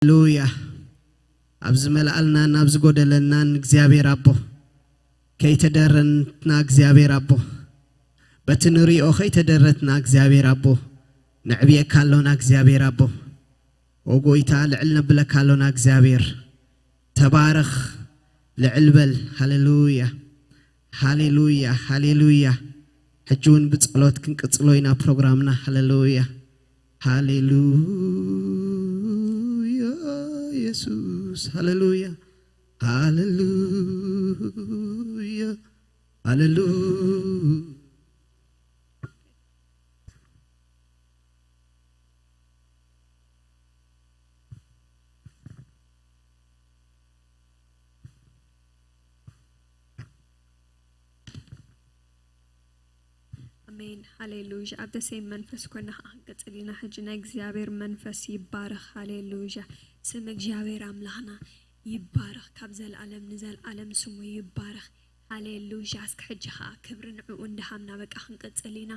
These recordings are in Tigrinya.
ሃሌሉያ። ኣብ ዝመልኣልናን ኣብ ዝጎደለናን እግዚኣብሔር ኣቦ፣ ከይተደረትና እግዚኣብሔር ኣቦ፣ በቲ ንሪኦ ከይተደረትና እግዚኣብሔር ኣቦ፣ ነዕብየካ ኣሎና እግዚኣብሔር ኣቦ። ኦ ጎይታ፣ ልዕል ነብለካ ኣሎና እግዚኣብሔር። ተባረኽ፣ ልዕል በል። ሃሌሉያ፣ ሃሌሉያ፣ ሃሌሉያ። ሕጂ እውን ብጸሎት ክንቅጽሎ ኢና ፕሮግራምና። ሃሌሉያ፣ ሃሌሉያ፣ ኢየሱስ፣ ሃሌሉያ፣ ሃሌሉያ፣ ሃሌሉያ። ኣሜን፣ ሃሌሉያ። ኣብ ደሴም መንፈስ ኮይና ከዓ ክንቅጽል ኢና። ሕጂ ናይ እግዚኣብሔር መንፈስ ይባረኽ። ሃሌሉያ። ስም እግዚኣብሔር ኣምላኽና ይባረኽ፣ ካብ ዘለኣለም ንዘለኣለም ስሙ ይባረኽ። ሃሌሉያ። እስኪ ሕጂ ከዓ ክብሪ ንዕኡ እንዳሃብና በቃ ክንቅጽል ኢና።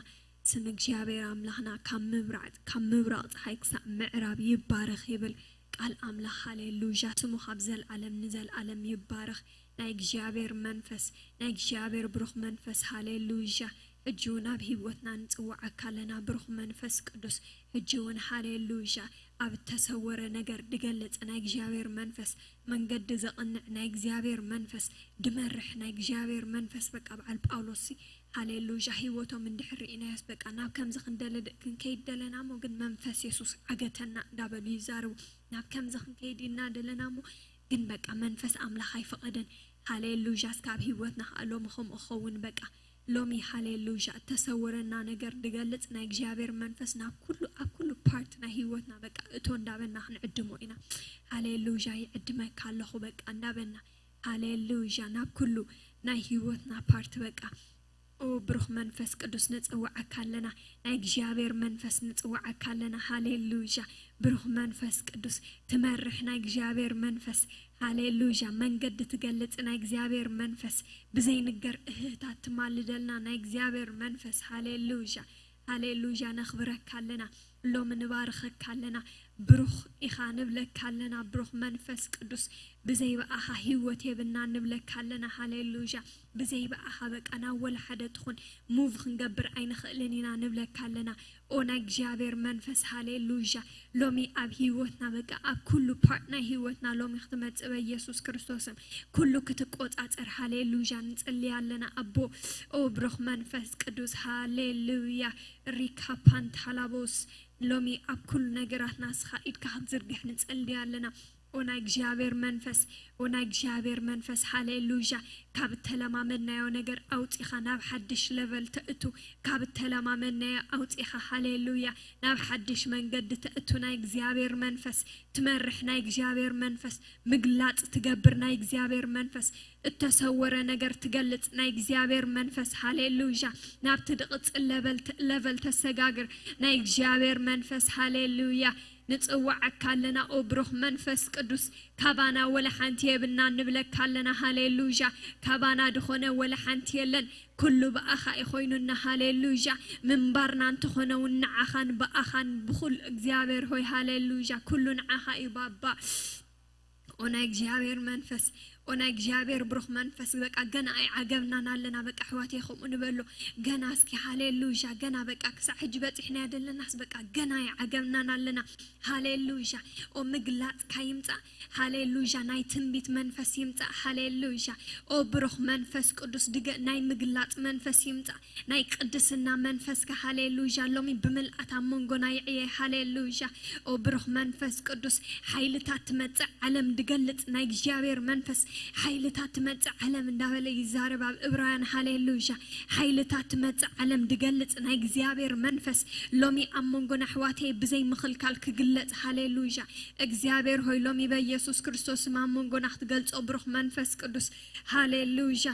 ስም እግዚኣብሔር ኣምላኽና ካብ ምብራቕ፣ ካብ ምብራቕ ፀሓይ ክሳብ ምዕራብ ይባረኽ ይብል ቃል ኣምላኽ። ሃሌሉያ። ስሙ ካብ ዘለኣለም ንዘለኣለም ይባረኽ። ናይ እግዚኣብሔር መንፈስ፣ ናይ እግዚኣብሔር ብሩኽ መንፈስ፣ ሃሌሉያ። ሕጂ እውን ኣብ ህይወትና ንጽውዓካ ኣለና፣ ብሩኽ መንፈስ ቅዱስ። ሕጂ እውን፣ ሃሌሉያ፣ ኣብ እተሰወረ ነገር ድገልጽ ናይ እግዚኣብሔር መንፈስ፣ መንገዲ ዘቕንዕ ናይ እግዚኣብሔር መንፈስ፣ ድመርሕ ናይ እግዚኣብሔር መንፈስ። በቃ፣ በዓል ጳውሎስ ሲ፣ ሃሌሉያ፣ ህይወቶም እንድሕር ርኢናዮስ፣ በቃ፣ ናብ ከምዚ ክንደለ-፣ ክንከይድ ደለና እሞ፣ ግን መንፈስ የሱስ ዓገተና እንዳበሉ ይዛረቡ። ናብ ከምዚ ክንከይድ ኢና ደለና እሞ፣ ግን በቃ መንፈስ ኣምላኽ ኣይፈቐደን። ሃሌሉያ። እስከ ኣብ ህይወትና ከዓ ሎሚ ከምኡ ክኸውን በቃ። ሎሚ ሃሌሉያ እተሰወረና ነገር ድገልጽ ናይ እግዚኣብሔር መንፈስ ናብ ኩሉ፣ ኣብ ኩሉ ፓርት ናይ ህይወትና በቃ እቶ እንዳበና ክንዕድሞ ኢና። ሃሌሉያ፣ ይዕድመካ ኣለኹ በቃ እንዳበና። ሃሌሉያ፣ ናብ ኩሉ ናይ ህይወትና ፓርት በቃ። ኦ ብሩኽ መንፈስ ቅዱስ ንጽውዓካ ኣለና። ናይ እግዚኣብሔር መንፈስ ንጽውዓካ ኣለና። ሃሌሉያ። ብሩኽ መንፈስ ቅዱስ ትመርሕ ናይ እግዚኣብሔር መንፈስ። ሃሌሉያ። መንገዲ ትገልጽ ናይ እግዚኣብሔር መንፈስ። ብዘይንገር እህህታት ትማልደልና ናይ እግዚኣብሔር መንፈስ። ሃሌሉያ። ሃሌሉያ። ነኽብረካ ኣለና። ሎሚ ንባርኸካ ኣለና። ብሩኽ ኢኻ ንብለካ ኣለና። ብሩኽ መንፈስ ቅዱስ፣ ብዘይ ብኣኻ ህይወት የብልና ንብለካ ኣለና። ሃሌሉያ። ብዘይ ብኣኻ በቃ ናብ ወላ ሓደ ትኹን ሙቭ ክንገብር ኣይንኽእልን ኢና ንብለካ ኣለና። ኦ ናይ እግዚኣብሔር መንፈስ፣ ሃሌሉያ። ሎሚ ኣብ ህይወትና በቃ ኣብ ኩሉ ፓርት ናይ ህይወትና ሎሚ ክትመጽእ በኢየሱስ ክርስቶስም ኩሉ ክትቆጻጸር፣ ሃሌሉያ፣ ንጽሊ ኣለና ኣቦ። ኦ ብሩኽ መንፈስ ቅዱስ፣ ሃሌሉያ። ሪካ ፓንታላቦስ፣ ሎሚ ኣብ ኩሉ ነገራትና ንስኻ ኢድካ ክትዝርግሕ ንጸሊ ኣለና። ኦ ናይ እግዚኣብሔር መንፈስ፣ ኦ ናይ እግዚኣብሔር መንፈስ፣ ሃሌሉያ። ካብ እተለማመድናዮ ነገር ኣውጺኻ ናብ ሓድሽ ለቨል ተእቱ፣ ካብ እተለማመድናዮ ኣውጺኻ፣ ሃሌሉያ፣ ናብ ሓድሽ መንገዲ ተእቱ ናይ እግዚኣብሔር መንፈስ፣ ትመርሕ ናይ እግዚኣብሔር መንፈስ፣ ምግላጽ ትገብር ናይ እግዚኣብሔር መንፈስ፣ እተሰወረ ነገር ትገልጽ ናይ እግዚኣብሔር መንፈስ፣ ሃሌሉያ፣ ናብቲ ድቕጽል ለቨል ተ-፣ ለቨል ተሰጋግር ናይ እግዚኣብሔር መንፈስ፣ ሃሌሉያ። ንጽውዓካ ኣለና ኦ ብሩኽ መንፈስ ቅዱስ፣ ካባና ወላ ሓንቲ የብና ንብለካ ኣለና። ሃሌሉያ። ካባና ድኾነ ወላ ሓንቲ የለን። ኩሉ ብኣኻ እዩ ኮይኑና። ሃሌሉያ። ምንባርና እንተኾነ እውን ንዓኻን ብኣኻን ብኹል እግዚኣብሔር ሆይ፣ ሃሌሉያ። ኩሉ ንዓኻ እዩ ባባ። ኦ ናይ እግዚኣብሔር መንፈስ፣ ኦ ናይ እግዚኣብሔር ብሩኽ መንፈስ፣ በቃ ገና ኣይዓገብናን ኣለና። በቃ ኣሕዋተይ ከምኡ ንበሎ። ገና እስኪ ሃሌሉያ፣ ገና በቃ ክሳዕ ሕጂ በጺሕናዮ ደለናስ በቃ ገና ኣይዓገብናን ኣለና። ሃሌሉያ። ኦ ምግላጽካ ይምጻእ። ሃሌሉያ። ናይ ትንቢት መንፈስ ይምጻእ። ሃሌሉያ። ኦ ብሩኽ መንፈስ ቅዱስ ድገ ናይ ምግላጽ መንፈስ ይምጻእ። ናይ ቅድስና መንፈስካ፣ ሃሌሉያ፣ ሎሚ ብምልኣት ኣብ መንጎና ይዕየ። ሃሌሉያ። ኦ ብሩኽ መንፈስ ቅዱስ፣ ሓይልታት ትመጽእ ዓለም ድገልጽ ናይ እግዚኣብሔር መንፈስ፣ ሓይልታት ትመጽእ ዓለም እንዳበለ ይዛረብ ኣብ እብራውያን። ሃሌሉያ። ሓይልታት ትመጽእ ዓለም ድገልጽ ናይ እግዚኣብሔር መንፈስ፣ ሎሚ ኣብ መንጎና ኣሕዋተይ ብዘይ ምኽልካል ክግለጽ። ሃሌሉያ። እግዚኣብሔር ሆይ፣ ሎሚ በኢየሱስ ክርስቶስ ስም ኣብ መንጎና ክትገልጾ ብሩኽ መንፈስ ቅዱስ። ሃሌሉያ።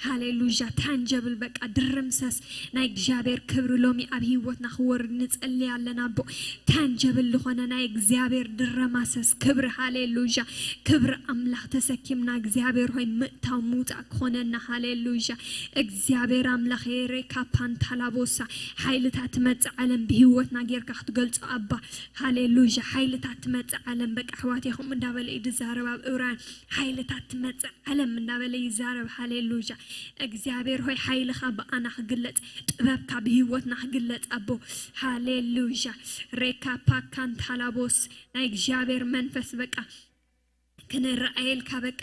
ሃሌሉያ። ታንጀብል በቃ ድርምሰስ ናይ እግዚኣብሔር ክብሪ ሎሚ ኣብ ህይወትና ክወርድ ንጸሊ ኣለና። ኣቦ ታንጀብል ዝኾነ ናይ እግዚኣብሔር ድረማሰስ ክብሪ። ሃሌሉያ። ክብሪ ኣምላኽ ተሰኪምና እግዚኣብሔር ሆይ ምእታው ምውፃእ ክኾነና። ሃሌሉያ። እግዚኣብሔር ኣምላኽ ሬካ ፓንታላቦሳ ሓይልታት ትመጽእ ዓለም ብህይወትና ጌርካ ክትገልጾ ኣባ። ሃሌሉያ። ሓይልታት ትመጽእ ዓለም በቃ ኣሕዋት ይኹም እንዳበለ እዩ ዝዛረብ ኣብ እብራን ሓይልታት ትመጽእ ዓለም እናበለ ይዛረብ። ሃሌሉያ። እግዚኣብሔር ሆይ ሓይልኻ ብኣና ክግለጽ፣ ጥበብካ ብህይወትና ክግለጽ ኣቦ። ሃሌሉያ። ሬካ ፓካን ታላቦስ ናይ እግዚኣብሔር መንፈስ በቃ ክንረኣየልካ በቃ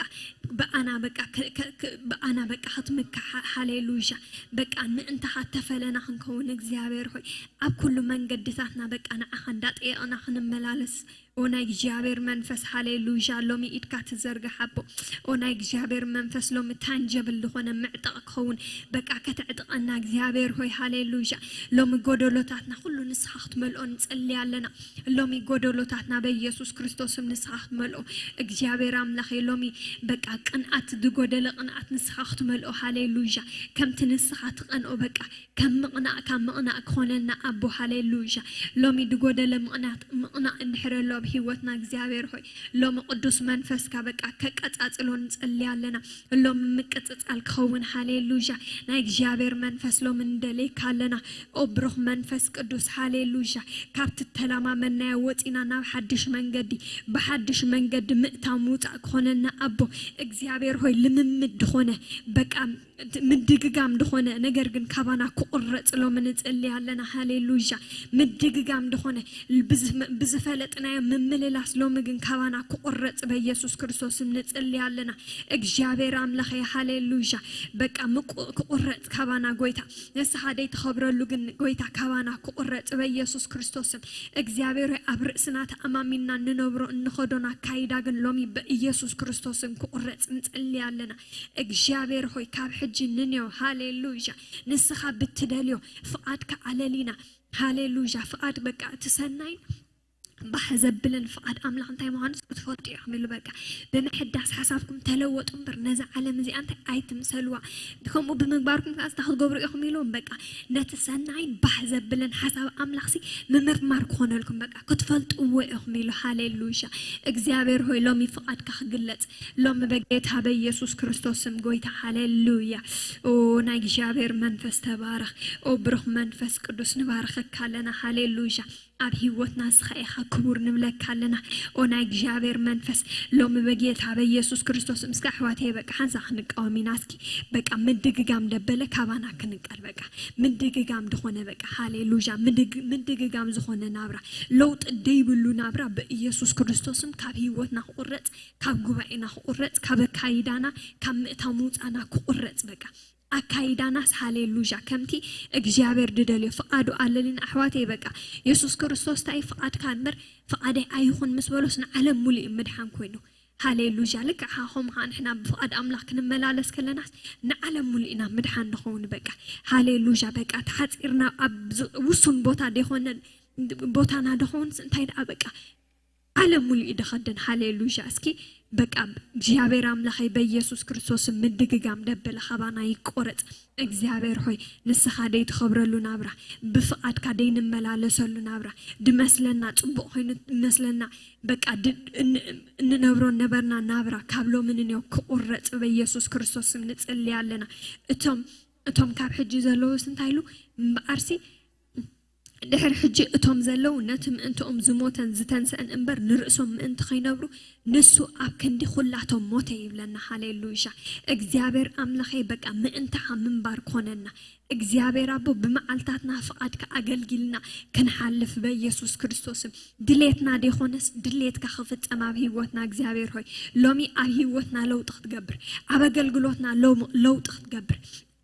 ብኣና በቃ ክ- ክ- ክ- ብኣና በቃ ክትምካሕ። ሃሌሉያ። በቃ ምእንታኻ ተፈለና ክንከውን እግዚኣብሔር ሆይ ኣብ ኩሉ መንገድታትና በቃ ንዓኻ እንዳጠየቕና ክንመላለስ። ኦ ናይ እግዚኣብሔር መንፈስ ሃሌሉያ። ሎሚ ኢድካ ትዘርግሕ ኣቦ። ኦ ናይ እግዚኣብሔር መንፈስ ሎሚ ታንጀብል ዝኾነ ምዕጠቕ ክኸውን በቃ ከተዕጥቀና እግዚኣብሔር ሆይ ሃሌሉያ። ሎሚ ጎደሎታትና ኩሉ ንስኻ ክትመልኦ ንጸሊ ኣለና። ሎሚ ጎደሎታትና በኢየሱስ ክርስቶስም ንስኻ ክትመልኦ እግዚኣብሔር ኣምላኸ ሎሚ በቃ ቅንኣት ዝጎደለ ቅንኣት ንስኻ ክትመልኦ። ሃሌሉያ። ከምቲ ንስኻ ትቐንኦ በቃ ከም ምቕናእ ካብ ምቕናእ ክኾነና ኣቦ። ሃሌሉያ። ሎሚ ዝጎደለ ምቕናት ምቕናእ እንድሕር ኣሎ ኣብ ህይወትና እግዚኣብሔር ሆይ ሎሚ ቅዱስ መንፈስካ በቃ ከቀጻጽሎ ንጸሊ ኣለና። ሎሚ ምቅጽጻል ክኸውን። ሃሌሉያ። ናይ እግዚኣብሔር መንፈስ ሎሚ ንደልየካ ኣለና። ኦ ብሩኽ መንፈስ ቅዱስ ሃሌሉያ። ካብቲ ተላማመናዮ ወፂና ናብ ሓድሽ መንገዲ ብሓድሽ መንገዲ ምእታው ምውፃእ ክኾነና ኣቦ። እግዚኣብሔር ሆይ ልምምድ ዝኾነ በቃ ምድግጋም ዝኾነ ነገር ግን ካባና ክቑረጽ ሎሚ ንጽሊ ኣለና። ሃሌሉያ። ምድግጋም ዝኾነ ብዝፈለጥናዮ ምምልላስ ሎሚ ግን ካባና ክቑረጽ በኢየሱስ ክርስቶስም ንጽሊ ኣለና። እግዚኣብሔር ኣምላኸ ሃሌሉያ። በቃ ክቑረጽ ካባና ጎይታ ንስኻ ደይ ትኸብረሉ ግን ጎይታ ካባና ክቑረጽ በኢየሱስ ክርስቶስም። እግዚኣብሔር ሆይ ኣብ ርእስና ተኣማሚንና እንነብሮ እንኸዶን ኣካይዳ ግን ሎሚ በኢየሱስ ክርስቶስም ክቑረጽ ንጽሊ ኣለና። እግዚኣብሔር ሆይ ካብ ሕጂ ንንዮ ሃሌሉያ ንስኻ ብትደልዮ ፍቓድካ ኣለሊና። ሃሌሉያ ፍቓድ በቃ እቲ ሰናይን ባህ ዘብልን ፍቓድ ኣምላኽ እንታይ ምዃኑ ክትፈልጡ ኢኹም ኢሉ በቃ ብምሕዳስ ሓሳብኩም ተለወጡ እምበር ነዛ ዓለም እዚኣ እንታይ ኣይትምሰልዋ። ከምኡ ብምግባርኩም ከዓ እንታይ ክትገብሩ ኢኹም ኢሉ በቃ ነቲ ሰናይን ባህ ዘብልን ሓሳብ ኣምላኽሲ ምምርማር ክኾነልኩም በቃ ክትፈልጥዎ ኢኹም ኢሉ። ሃሌሉያ እግዚኣብሔር ሆይ ሎሚ ፍቓድካ ክግለጽ ሎሚ በጌታ በኢየሱስ ክርስቶስ ስም ጎይታ። ሃሌሉያ። ኦ ናይ እግዚኣብሔር መንፈስ ተባረኽ። ኦ ብሩኽ መንፈስ ቅዱስ ንባርኸካ ኣለና። ሃሌሉያ ኣብ ህይወትና ንስኻ ኢኻ ክቡር ንብለካ ኣለና። ኦ ናይ እግዚኣብሔር መንፈስ ሎሚ በጌታ በኢየሱስ ክርስቶስ ስም እስከ ኣሕዋተይ በቃ ሓንሳ ክንቃወም ኢና እስኪ በቃ ምድግጋም ደበለ ካባና ክንቀል በቃ ምድግጋም ዝኾነ በቃ ሃሌሉያ ምድግ- ምድግጋም ዝኾነ ናብራ ለውጢ ደይብሉ ናብራ በኢየሱስ ክርስቶስም ካብ ህይወትና ክቑረጽ ካብ ጉባኤና ክቑረጽ ካብ ኣካይዳና ካብ ምእታው ምውፃና ክቑረጽ በቃ ኣካይዳናስ ሃሌሉያ ከምቲ እግዚኣብሔር ድደልዮ ፍቓዱ ኣለሊና ኣሕዋተይ በቃ የሱስ ክርስቶስ እንታይ ፍቓድካ እምበር ፍቓደይ ኣይኹን ምስ በሎስ ንዓለም ሙሉእ እዩ ምድሓን ኮይኑ ሃሌሉያ ልክዕ ኸዓ ከምኡ ኸዓ ንሕና ብፍቓድ ኣምላኽ ክንመላለስ ከለናስ ንዓለም ሙሉእ ኢና ምድሓን ንኸውን በቃ ሃሌሉያ በቃ ተሓፂርና ኣብ ዝ- ውሱን ቦታ ደይኮነን ቦታና ደኸውንስ እንታይ ደኣ በቃ ዓለም ሙሉእ እዩ ደኸድን ሃሌሉያ እስኪ በቃ እግዚኣብሔር ኣምላኸይ በኢየሱስ ክርስቶስ ምድግጋም ደበለ ኻባና ይቆረፅ እግዚኣብሔር ሆይ ንስኻ ደይ ትኸብረሉ ናብራ ብፍቓድካ ደይ ንመላለሰሉ ናብራ ድመስለና ፅቡቕ ኮይኑ ድመስለና በቃ ድ- እን- እንነብሮ ነበርና ናብራ ካብ ሎሚ ንንዮ ክቑረፅ በኢየሱስ ክርስቶስ ስም ንፅሊ ኣለና እቶም እቶም ካብ ሕጂ ዘለውስ እንታይ ኢሉ እምበኣርሲ ድሕሪ ሕጂ እቶም ዘለዉ ነቲ ምእንትኦም ዝሞተን ዝተንስአን እምበር ንርእሶም ምእንቲ ኸይነብሩ ንሱ ኣብ ክንዲ ኹላቶም ሞተ ይብለና። ሃሌሉያ እግዚኣብሔር ኣምላኸይ በቃ ምእንታኻ ምንባር ኮነና። እግዚኣብሔር ኣቦ ብመዓልታትና ፍቓድካ ኣገልጊልና ክንሓልፍ በኢየሱስ ክርስቶስም ድሌትና ደይኮነስ ድሌትካ ክፍጸም ኣብ ህይወትና እግዚኣብሔር ሆይ ሎሚ ኣብ ህይወትና ለውጢ ክትገብር ኣብ ኣገልግሎትና ሎም- ለውጢ ክትገብር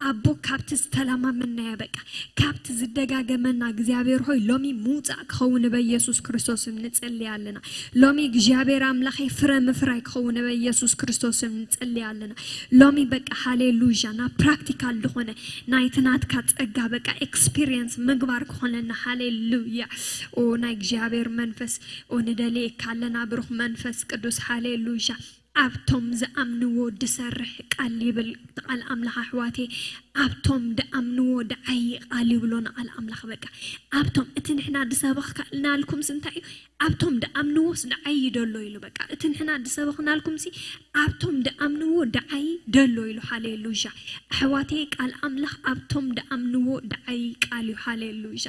ኣቦ ካብቲ ዝተለማመናዮ በቃ ካብቲ ዝደጋገመና እግዚኣብሔር ሆይ ሎሚ ምውፃእ ክኸውን በኢየሱስ ክርስቶስም ንፅሊ ኣለና። ሎሚ እግዚኣብሔር ኣምላኸይ ፍረ ምፍራይ ክኸውን በኢየሱስ ክርስቶስም ንፅሊ ኣለና። ሎሚ በቃ ሃሌሉያ ናብ ፕራክቲካል ዝኾነ ናይቲ ናትካ ፀጋ በቃ ኤክስፒሪየንስ ምግባር ክኾነና ሃሌሉያ። ኦ ናይ እግዚኣብሔር መንፈስ ኦ ንደልየካ ኣለና ብሩኽ መንፈስ ቅዱስ ሃሌሉያ። ኣብቶም ዝኣምንዎ ድሰርሕ ቃል ይብል ቃል ኣምላኽ ኣሕዋተይ። ኣብቶም ድኣምንዎ ድዓይ ቃል ይብሎ ንቃል ኣምላኽ። በቃ ኣብቶም እቲ ንሕና ድሰበኽናልኩምስ እንታይ እዩ? ኣብቶም ድኣምንዎስ ድዓይ ይደሎ ኢሉ። በቃ እቲ ንሕና ድሰበኽናልኩምሲ ኣብቶም ድኣምንዎ ድዓይ ደሎ ኢሉ። ሃሌሉያ ኣሕዋተይ፣ ቃል ኣምላኽ ኣብቶም ድኣምንዎ ድዓይ ቃል እዩ። ሃሌሉያ።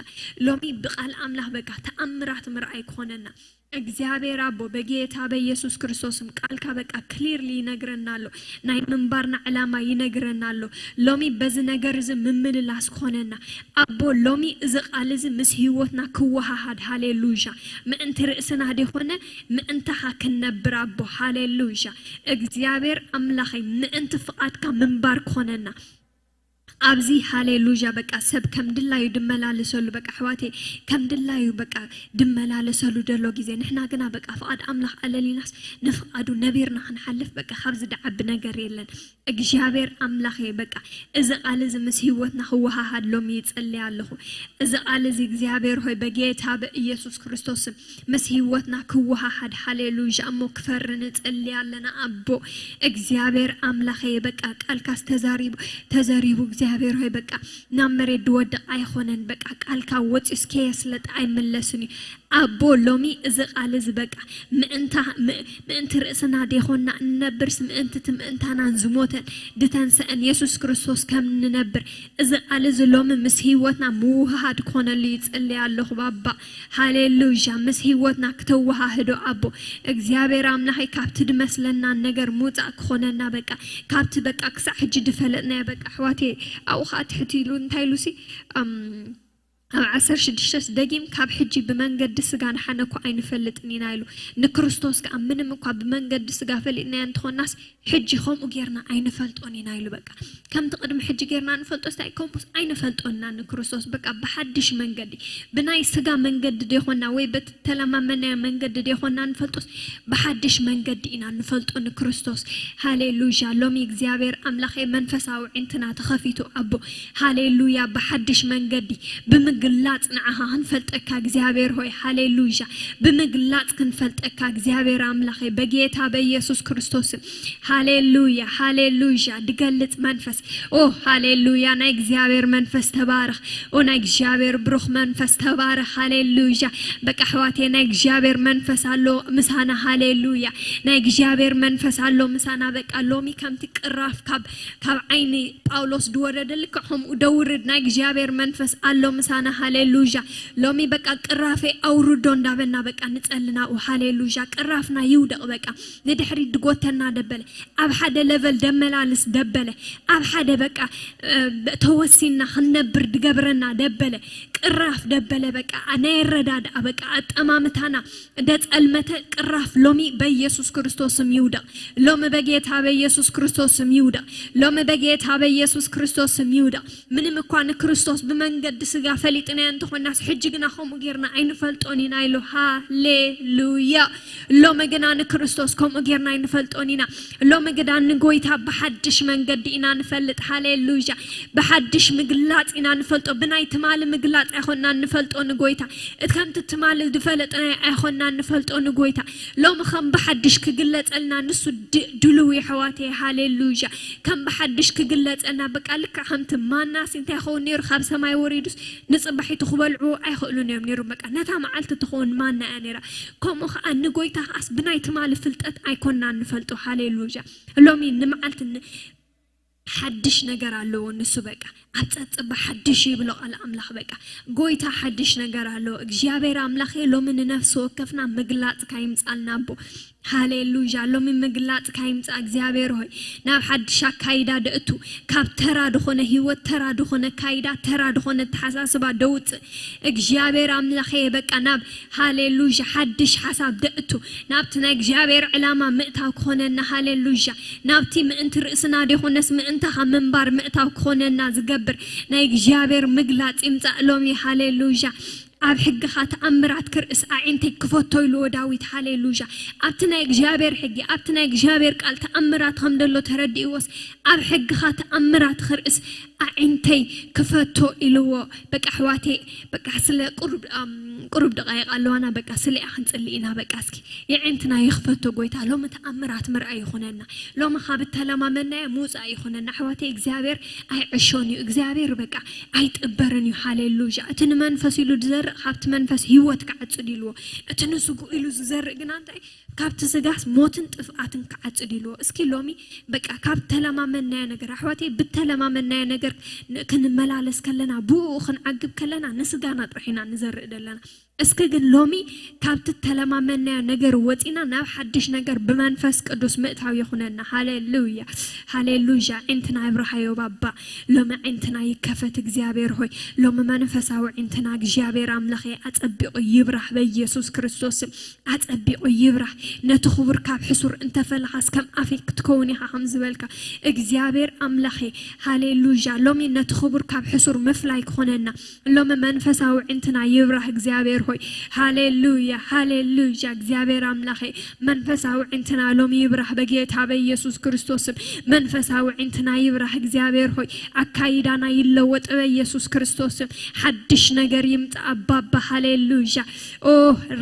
ሎሚ ብቃል ኣምላኽ በቃ ተኣምራት ምርኣይ ክኾነና እግዚኣብሔር ኣቦ በጌታ በኢየሱስ ክርስቶስም ቃልካ በቃ ክሊርሊ ይነግረና ኣሎ። ናይ ምንባርና ዕላማ ይነግረና ኣሎ። ሎሚ በዚ ነገር እዚ ምምልላስ ክኾነና ኣቦ፣ ሎሚ እዚ ቃል እዚ ምስ ህይወትና ክወሃሃድ። ሃሌሉያ። ምእንቲ ርእስና ዲኾነ ምእንታኻ ክንነብር ኣቦ። ሃሌሉያ እግዚኣብሔር ኣምላኸይ፣ ምእንቲ ፍቓድካ ምንባር ክኾነና። ኣብዚ ሃሌሉያ በቃ ሰብ ከም ድላዩ ድመላለሰሉ፣ በቃ ኣሕዋተይ፣ ከም ድላዩ በቃ ድመላለሰሉ ደሎ ግዜ፣ ንሕና ግና በቃ ፍቓድ ኣምላኽ ኣለሊናስ ንፍቓዱ ነቢርና ክንሓልፍ በቃ ካብዚ ድዓቢ ነገር የለን። እግዚኣብሔር ኣምላኸይ በቃ እዚ ቃል እዚ ምስ ህይወትና ክወሃሃድ ሎሚ ይጽልይ ኣለኹ። እዚ ቃል እዚ እግዚኣብሔር ሆይ በጌታ በኢየሱስ ክርስቶስ ስም ምስ ህይወትና ክወሃሃድ። ሃሌሉያ እሞ ክፈርን እጽልይ ኣለና ኣቦ እግዚኣብሔር ኣምላኸይ በቃ ቃልካስ ተዛሪቡ ተዘሪቡ እግዚኣብሔር ሆይ በቃ ናብ መሬት ድወድቕ ኣይኾነን። በቃ ቃልካ ወፂኡስ ከየስለጠ ኣይምለስን እዩ ኣቦ። ሎሚ እዚ ቃል እዚ በቃ ምእንታ ምእንቲ ርእስና ዴኾና እንነብርስ ምእንቲ እቲ ምእንታናን ዝሞተን ድተንሰአን የሱስ ክርስቶስ ከም ንነብር እዚ ቃል እዚ ሎሚ ምስ ህይወትና ምውህሃድ ክኾነሉ ይጽልይ ኣለኹ ባባ። ሃሌሉያ ምስ ህይወትና ክተወሃህዶ ኣቦ እግዚኣብሔር ኣምላኸይ ካብቲ ድመስለና ነገር ምውፃእ ክኾነና በቃ ካብቲ በቃ ክሳዕ ሕጂ ድፈለጥናዮ በቃ ኣሕዋቴ። ኣብኡ ከዓ ትሕት ኢሉ እንታይ ኢሉሲ ኣብ ዓሰርተ ሽዱሽተ ደጊም ካብ ሕጂ ብመንገዲ ስጋ ንሓነ እኳ ኣይንፈልጥን ኢና ኢሉ። ንክርስቶስ ከዓ ምንም እኳ ብመንገዲ ስጋ ፈሊጥናዮ እንተኾናስ ሕጂ ከምኡ ጌርና ኣይንፈልጦን ኢና ኢሉ። በቃ ከምቲ ቅድሚ ሕጂ ጌርና ንፈልጦ ስታይ ከምኡስ ኣይንፈልጦን ኢና ንክርስቶስ። በቃ ብሓድሽ መንገዲ ብናይ ስጋ መንገዲ ዴኾና ወይ በቲ ተለማመናዮ መንገዲ ዴኾና ንፈልጦስ ብሓድሽ መንገዲ ኢና ንፈልጦ ንክርስቶስ። ሃሌሉያ ሎሚ እግዚኣብሔር ኣምላኸ መንፈሳዊ ዕንትና ተኸፊቱ ኣቦ። ሃሌሉያ ብሓድሽ መንገዲ ብምግላጽ ንዓኻ ክንፈልጠካ እግዚኣብሔር ሆይ። ሃሌሉያ ብምግላጽ ክንፈልጠካ እግዚኣብሔር ኣምላኸ በጌታ በኢየሱስ ክርስቶስ። ሃሌሉያ ሃሌሉያ ድገልጽ መንፈስ ኦ ሃሌሉያ ናይ እግዚኣብሔር መንፈስ ተባረኽ። ኦ ናይ እግዚኣብሔር ብሩኽ መንፈስ ተባረኽ። ሃሌሉያ በቃ ኣሕዋቴ ናይ እግዚኣብሔር መንፈስ ኣሎ ምሳና። ሃሌሉያ ናይ እግዚኣብሔር መንፈስ ኣሎ ምሳና። በቃ ሎሚ ከምቲ ቅራፍ ካብ ካብ ዓይኒ ጳውሎስ ድወረደ ልክዕ ከምኡ ደውርድ ናይ እግዚኣብሔር መንፈስ ኣሎ ምሳና። ሃሌሉያ ሎሚ በቃ ቅራፌ ኣውርዶ እንዳበና በቃ ንጸሊ ናብኡ። ሃሌሉያ ቅራፍና ይውደቕ በቃ ንድሕሪት ድጎተና ደበለ ኣብ ሓደ ለቨል ደመላልስ ደበለ ኣብ ሓደ በቃ ተወሲና ክንነብር ድገብረና ደበለ ቅራፍ ደበለ በቃ ናይ ኣረዳድኣ በቃ ኣጠማምታና ደጸልመተ ቅራፍ ሎሚ በኢየሱስ ክርስቶስ ስም ይውደቕ። ሎሚ በጌታ በኢየሱስ ክርስቶስ ስም ይውደቕ። ሎሚ በጌታ በኢየሱስ ክርስቶስ ስም ይውደቕ። ምንም እኳ ንክርስቶስ ብመንገዲ ስጋ ፈሊጥናዮ እንተኾናስ ሕጂ ግና ከምኡ ጌርና ኣይንፈልጦን ኢና ኢሉ። ሃሌሉያ ሎሚ ግና ንክርስቶስ ከምኡ ጌርና ኣይንፈልጦን ኢና። ሎሚ ግና ንጎይታ ብሓድሽ መንገዲ ኢና ንፈልጥ። ሃሌሉያ ብሓድሽ ምግላጽ ኢና ንፈልጦ። ብናይ ትማሊ ምግላጽ ኣይኮንና ንፈልጦ ንጎይታ። እቲ ከምቲ ትማሊ ዝፈለጥናዮ ኣይኮንና ንፈልጦ ንጎይታ። ሎሚ ከም ብሓድሽ ክግለጸልና ንሱ ድልው የሕዋተይ። ሃሌሉያ ከም ብሓድሽ ክግለጸልና በቃ ልክዕ ከምቲ ማናሲ እንታይ ይኸውን ነይሩ ካብ ሰማይ ወሪዱስ ንጽባሒቱ ክበልዑ ኣይኽእሉን እዮም ነይሩ። በቃ ነታ መዓልቲ ትኸውን ማና እያ ነይራ። ከምኡ ከዓ ንጎይታ ከዓስ ብናይ ትማሊ ፍልጠት ኣይኮንና ንፈልጦ። ሃሌሉያ ሎሚ ንመዓልቲ ሓድሽ ነገር ኣለዎ ንሱ በቃ ኣብ ጸጽባ ሓድሽ ይብሎ ቃል ኣምላኽ በቃ ጎይታ ሓድሽ ነገር ኣለዎ። እግዚኣብሔር ኣምላኸ ሎሚ ንነፍሲ ወከፍና ምግላጽ ካይምጻልና ኣቦ። ሃሌሉያ ሎሚ ምግላጽ ካይምጻ እግዚኣብሔር ሆይ ናብ ሓድሽ ኣካይዳ ደእቱ ካብ ተራ ድኾነ ህይወት ተራ ድኾነ ካይዳ ተራ ድኾነ ተሓሳስባ ደውጽእ እግዚኣብሔር ኣምላኸ በቃ ናብ ሃሌሉያ ሓድሽ ሓሳብ ደእቱ ናብቲ ናይ እግዚኣብሔር ዕላማ ምእታው ክኾነና። ሃሌሉያ ናብቲ ምእንቲ ርእስና ዲኾነስ ምእንታኻ ምንባር ምእታው ክኾነና ዝገብር ናይ እግዚኣብሔር ምግላጽ ይምጻእ ሎሚ። ሃሌሉያ ኣብ ሕግኻ ተኣምራት ክርእስ ኣዒንተይ ክፈቶ ኢልዎ ዳዊት። ሃሌሉያ። ኣብቲ ናይ እግዚኣብሔር ሕጊ፣ ኣብቲ ናይ እግዚኣብሔር ቃል ተኣምራት ከም ዘሎ ተረዲእዎስ፣ ኣብ ሕግኻ ተኣምራት ክርእስ ኣዒንተይ ክፈቶ ኢልዎ። በቃ ኣሕዋተይ፣ በቃ ስለ ቁሩብ፣ ኣም፣ ቁሩብ ደቃይቕ ኣለዋና። በቃ ስለያ ክንጽሊ ኢና። በቃ እስኪ የዒንትና ይኽፈቶ ጎይታ። ሎሚ ተኣምራት ምርኣይ ይኹነና። ሎሚ ካብ እተለማመናዮ ምውጻእ ይኹነና። ኣሕዋተይ፣ እግዚኣብሔር ኣይዕሾን እዩ። እግዚኣብሔር በቃ ኣይጥበርን እዩ። ሃሌሉያ። እቲ ንመንፈስ ኢሉ ዝዘርእ ካብቲ መንፈስ ህይወት ክዓጽድ ኢልዎ። እቲ ንስጉ ኢሉ ዝዘርእ ግና እንታይ? ካብቲ ስጋስ ሞትን ጥፍኣትን ክዓጽድ ኢልዎ። እስኪ ሎሚ በቃ ካብ ተለማመናዮ ነገር፣ ኣሕዋተይ፣ ብተለማመናዮ ነገር ን-፣ ክንመላለስ ከለና፣ ብኡ ክንዓግብ ከለና፣ ንስጋና ጥራሕ ኢና ንዘርእ ዘለና። እስኪ ግን ሎሚ ካብቲ ተለማመናዮ ነገር ወጺና ናብ ሓድሽ ነገር ብመንፈስ ቅዱስ ምእታው ይኹነና። ሃሌሉያ፣ ሃሌሉያ። ዒንትና ይብርሃዮ ባባ። ሎሚ ዒንትና ይከፈት እግዚኣብሔር ሆይ። ሎሚ መንፈሳዊ ዒንትና እግዚኣብሔር ኣምላኸ ኣጸቢቑ ይብራህ በኢየሱስ ክርስቶስ ስም። ኣጸቢቑ ይብራህ። ነቲ ክቡር ካብ ሕሱር እንተፈለኻስ ከም ኣፌ ክትከውን ኢኻ ከም ዝበልካ እግዚኣብሔር ኣምላኸ። ሃሌሉያ። ሎሚ ነቲ ክቡር ካብ ሕሱር ምፍላይ ክኾነና። ሎሚ መንፈሳዊ ዕንትና ይብራህ እግዚኣብሔር ሆይ። ሃሌሉያ፣ ሃሌሉያ። እግዚኣብሔር ኣምላኸ፣ መንፈሳዊ ዕንትና ሎሚ ይብራህ በጌታ በኢየሱስ ክርስቶስ ስም። መንፈሳዊ ዕንትና ይብራህ እግዚኣብሔር ሆይ። ኣካይዳና ይለወጥ በኢየሱስ ክርስቶስ ስም። ሓድሽ ነገር ይምጻእ ኣባባ። ሃሌሉያ። ኦ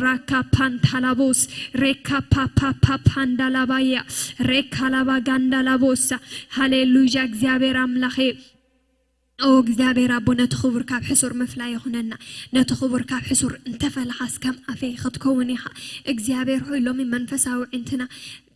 ራካ ፓንታላቦስ፣ ሬካ ፓፓፓ ፓንዳላባያ፣ ሬካ ላባ ጋንዳላቦሳ። ሃሌሉያ። እግዚኣብሔር ኣምላኸ፣ ኦ እግዚኣብሔር ኣቦ፣ ነቲ ክቡር ካብ ሕሱር ምፍላይ ይኹነና። ነቲ ክቡር ካብ ሕሱር እንተፈለኻስ ከም ኣፌ ክትከውን ኢኻ። እግዚኣብሔር ሆይ፣ ሎሚ መንፈሳዊ ዕንትና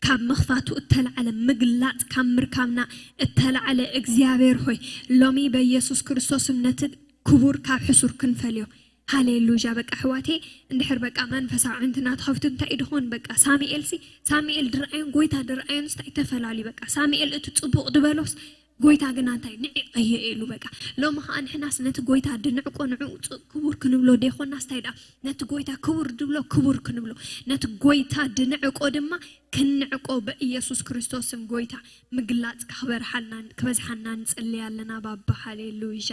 ካብ ምኽፋቱ እተላዕለ፣ ምግላጽ ካብ ምርካብና እተላዕለ፣ እግዚኣብሔር ሆይ፣ ሎሚ በኢየሱስ ክርስቶስም ነቲ ክቡር ካብ ሕሱር ክንፈልዮ። ሃሌሉያ። በቃ ኣሕዋቴ፣ እንድሕር በቃ መንፈሳዊ ዕንትና ተኸፍቱ እንታይ እዩ ድኾን? በቃ ሳሙኤል ሲ፣ ሳሙኤል ድርኣዮን ጎይታ ድርኣዮን እንታይ ተፈላለዩ? በቃ ሳሙኤል እቲ ጽቡቕ ድበሎስ፣ ጎይታ ግና እንታይ ንዒቐዮ ኢሉ። በቃ ሎሚ ኸዓ ንሕናስ ነቲ ጎይታ ድንዕቆ፣ ንዕኡ ጽ-፣ ክቡር ክንብሎ ደይኮናስ እንታይ ደኣ ነቲ ጎይታ ክቡር ድብሎ ክቡር ክንብሎ፣ ነቲ ጎይታ ድንዕቆ ድማ ክንዕቆ በኢየሱስ ክርስቶስ ስም። ጎይታ ምግላጽካ ክበርሓልና፣ ክበዝሓና ንጽሊ ኣለና ባባ። ሃሌሉያ።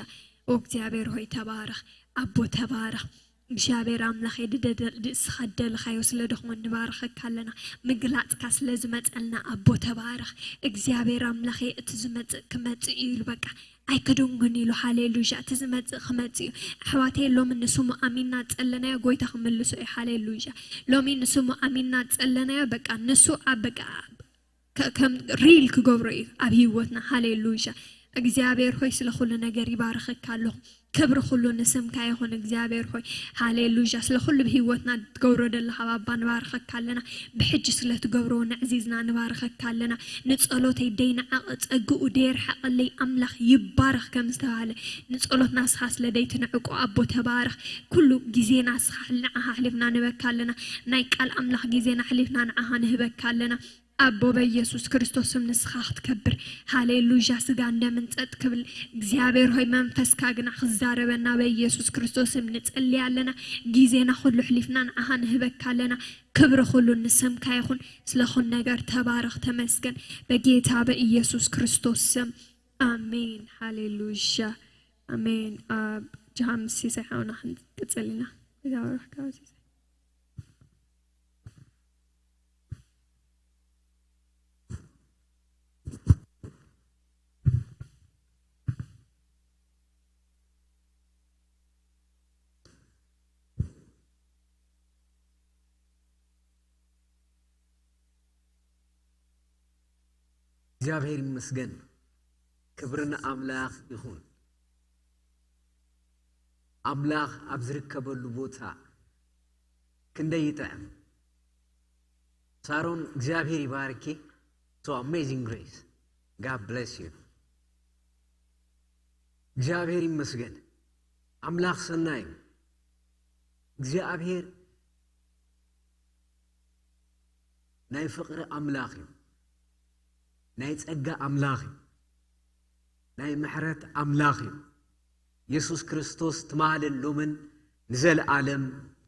ኦ እግዚኣብሔር ሆይ ተባረኽ፣ ኣቦ ተባረኽ። እግዚኣብሔር ኣምላኸ፣ ድደደ-፣ ድእስኻ ደለኻዮ ስለ ደኽሞ ንባርኸካ ኣለና። ምግላጽካ ስለ ዝመጸልና ኣቦ ተባረኽ። እግዚኣብሔር ኣምላኸ፣ እቲ ዝመጽእ ክመጽእ እዩ ኢሉ በቃ ኣይክድንጉን ኢሉ። ሃሌሉያ። እቲ ዝመጽእ ክመጽእ እዩ። ኣሕዋተይ፣ ሎሚ ንስሙ ኣሚንና ጸለናዮ ጎይታ ክምልሶ እዩ። ሃሌሉያ። ሎሚ ንስሙ ኣሚንና ጸለናዮ በቃ ንሱ ኣብ በቃ ከ-፣ ከም ሪል ክገብሮ እዩ ኣብ ህይወትና። ሃሌሉያ። እግዚኣብሔር ሆይ ስለ ኩሉ ነገር ይባርኸካ ኣለኹ። ክብሪ ኩሉ ንስምካ ይኹን እግዚኣብሔር ሆይ። ሃሌሉያ። ስለ ኩሉ ብህይወትና ትገብሮ ዘለኻ ባባ ንባርኸካ ኣለና። ብሕጂ ስለ ትገብሮ ነዕዚዝና ንባርኸካ ኣለና። ንጸሎተይ ደይነዓቐ ጸግኡ ደየርሓቐለይ ኣምላኽ ይባረኽ ከም ዝተባህለ ንጸሎትና ንስኻ ስለ ደይትንዕቆ ኣቦ ተባረኽ። ኩሉ ግዜና ንስኻ ንዓኻ ኣሕሊፍና ንህበካ ኣለና። ናይ ቃል ኣምላኽ ግዜና ኣሕሊፍና ንዓኻ ንህበካ ኣለና። ኣቦ በኢየሱስ ክርስቶስ ስም ንስኻ ክትከብር። ሃሌሉያ። ስጋ እንደምን ጸጥ ክብል እግዚኣብሔር ሆይ መንፈስካ ግና ክዛረበና በኢየሱስ ክርስቶስ ስም ንጸሊ ኣለና። ግዜና ኩሉ ኣሕሊፍና ንዓኻ ንህበካ ኣለና። ክብሪ ኩሉ ንስምካ ይኹን። ስለ ኩሉ ነገር ተባረኽ ተመስገን በጌታ በኢየሱስ ክርስቶስ ስም። ኣሜን። ሃሌሉያ። ኣሜን። ኣብ ጃምስ ሲሳይ ሓውና ክንቅጽል ኢና። እግዚኣብሔር ይባርኽካ ሲሳይ። እግዚኣብሔር ይመስገን። ክብሪ ንኣምላኽ ይኹን። ኣምላኽ ኣብ ዝርከበሉ ቦታ ክንደይ ይጥዕም። ሳሮን እግዚኣብሔር ይባርኪ። So amazing grace. God bless you. እግዚኣብሔር ይመስገን። ኣምላኽ ሰናይ እዩ። እግዚኣብሔር ናይ ፍቕሪ ኣምላኽ እዩ። ናይ ጸጋ ኣምላኽ እዩ። ናይ ምሕረት ኣምላኽ እዩ። የሱስ ክርስቶስ ትማልን ሎምን ንዘለኣለም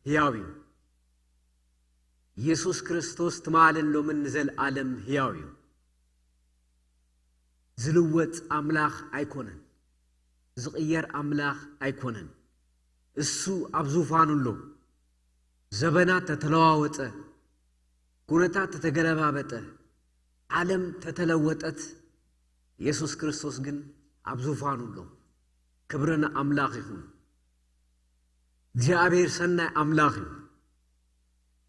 ህያው እዩ። የሱስ ክርስቶስ ትማልን ሎምን ንዘለኣለም ህያው እዩ። ዝልወጥ ኣምላኽ ኣይኮነን። ዝቕየር ኣምላኽ ኣይኮነን። እሱ ኣብ ዙፋኑ ኣሎ። ዘበናት ተተለዋወጠ፣ ኩነታት ተተገለባበጠ፣ ዓለም ተተለወጠት፣ የሱስ ክርስቶስ ግን ኣብ ዙፋኑ ኣሎ። ክብሪ ንኣምላኽ ይኹን። እግዚኣብሔር ሰናይ ኣምላኽ እዩ።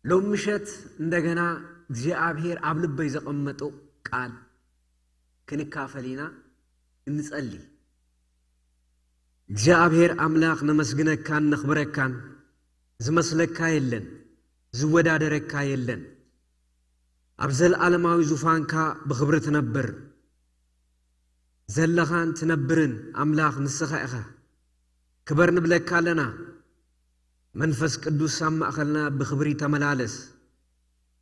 ሎም ምሸት እንደገና እግዚኣብሔር ኣብ ልበይ ዘቐመጦ ቃል ክንካፈል ኢና። እንጸሊ። እግዚኣብሔር ኣምላኽ ነመስግነካን ነኽብረካን። ዝመስለካ የለን፣ ዝወዳደረካ የለን። ኣብ ዘለዓለማዊ ዙፋንካ ብኽብሪ ትነብር። ዘለኻን ትነብርን ኣምላኽ ንስኻ ኢኻ። ክበር ንብለካ ኣለና። መንፈስ ቅዱስ ኣብ ማእኸልና ብኽብሪ ተመላለስ።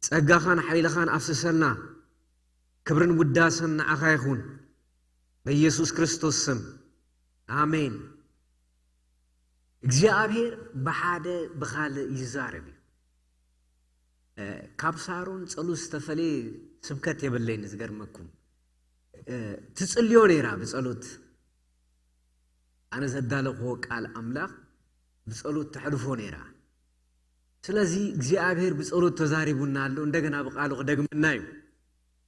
ጸጋኻን ሓይልኻን ኣፍስሰልና። ክብርን ውዳሰን ንዓኻ ይኹን። በኢየሱስ ክርስቶስ ስም። ኣሜን። እግዚኣብሔር ብሓደ ብኻልእ ይዛረብ እዩ። እ፣ ካብ ሳሮን ጸሎት ዝተፈለየ ስብከት የብለይን። ዝገርመኩም፣ እ፣ ትጽልዮ ነይራ ብጸሎት። ኣነ ዘዳለኽዎ ቃል ኣምላኽ ብጸሎት ተሕልፎ ነይራ። ስለዚ እግዚኣብሔር ብጸሎት ተዛሪቡና ኣሎ። እንደገና ብቃሉ ክደግመና እዩ።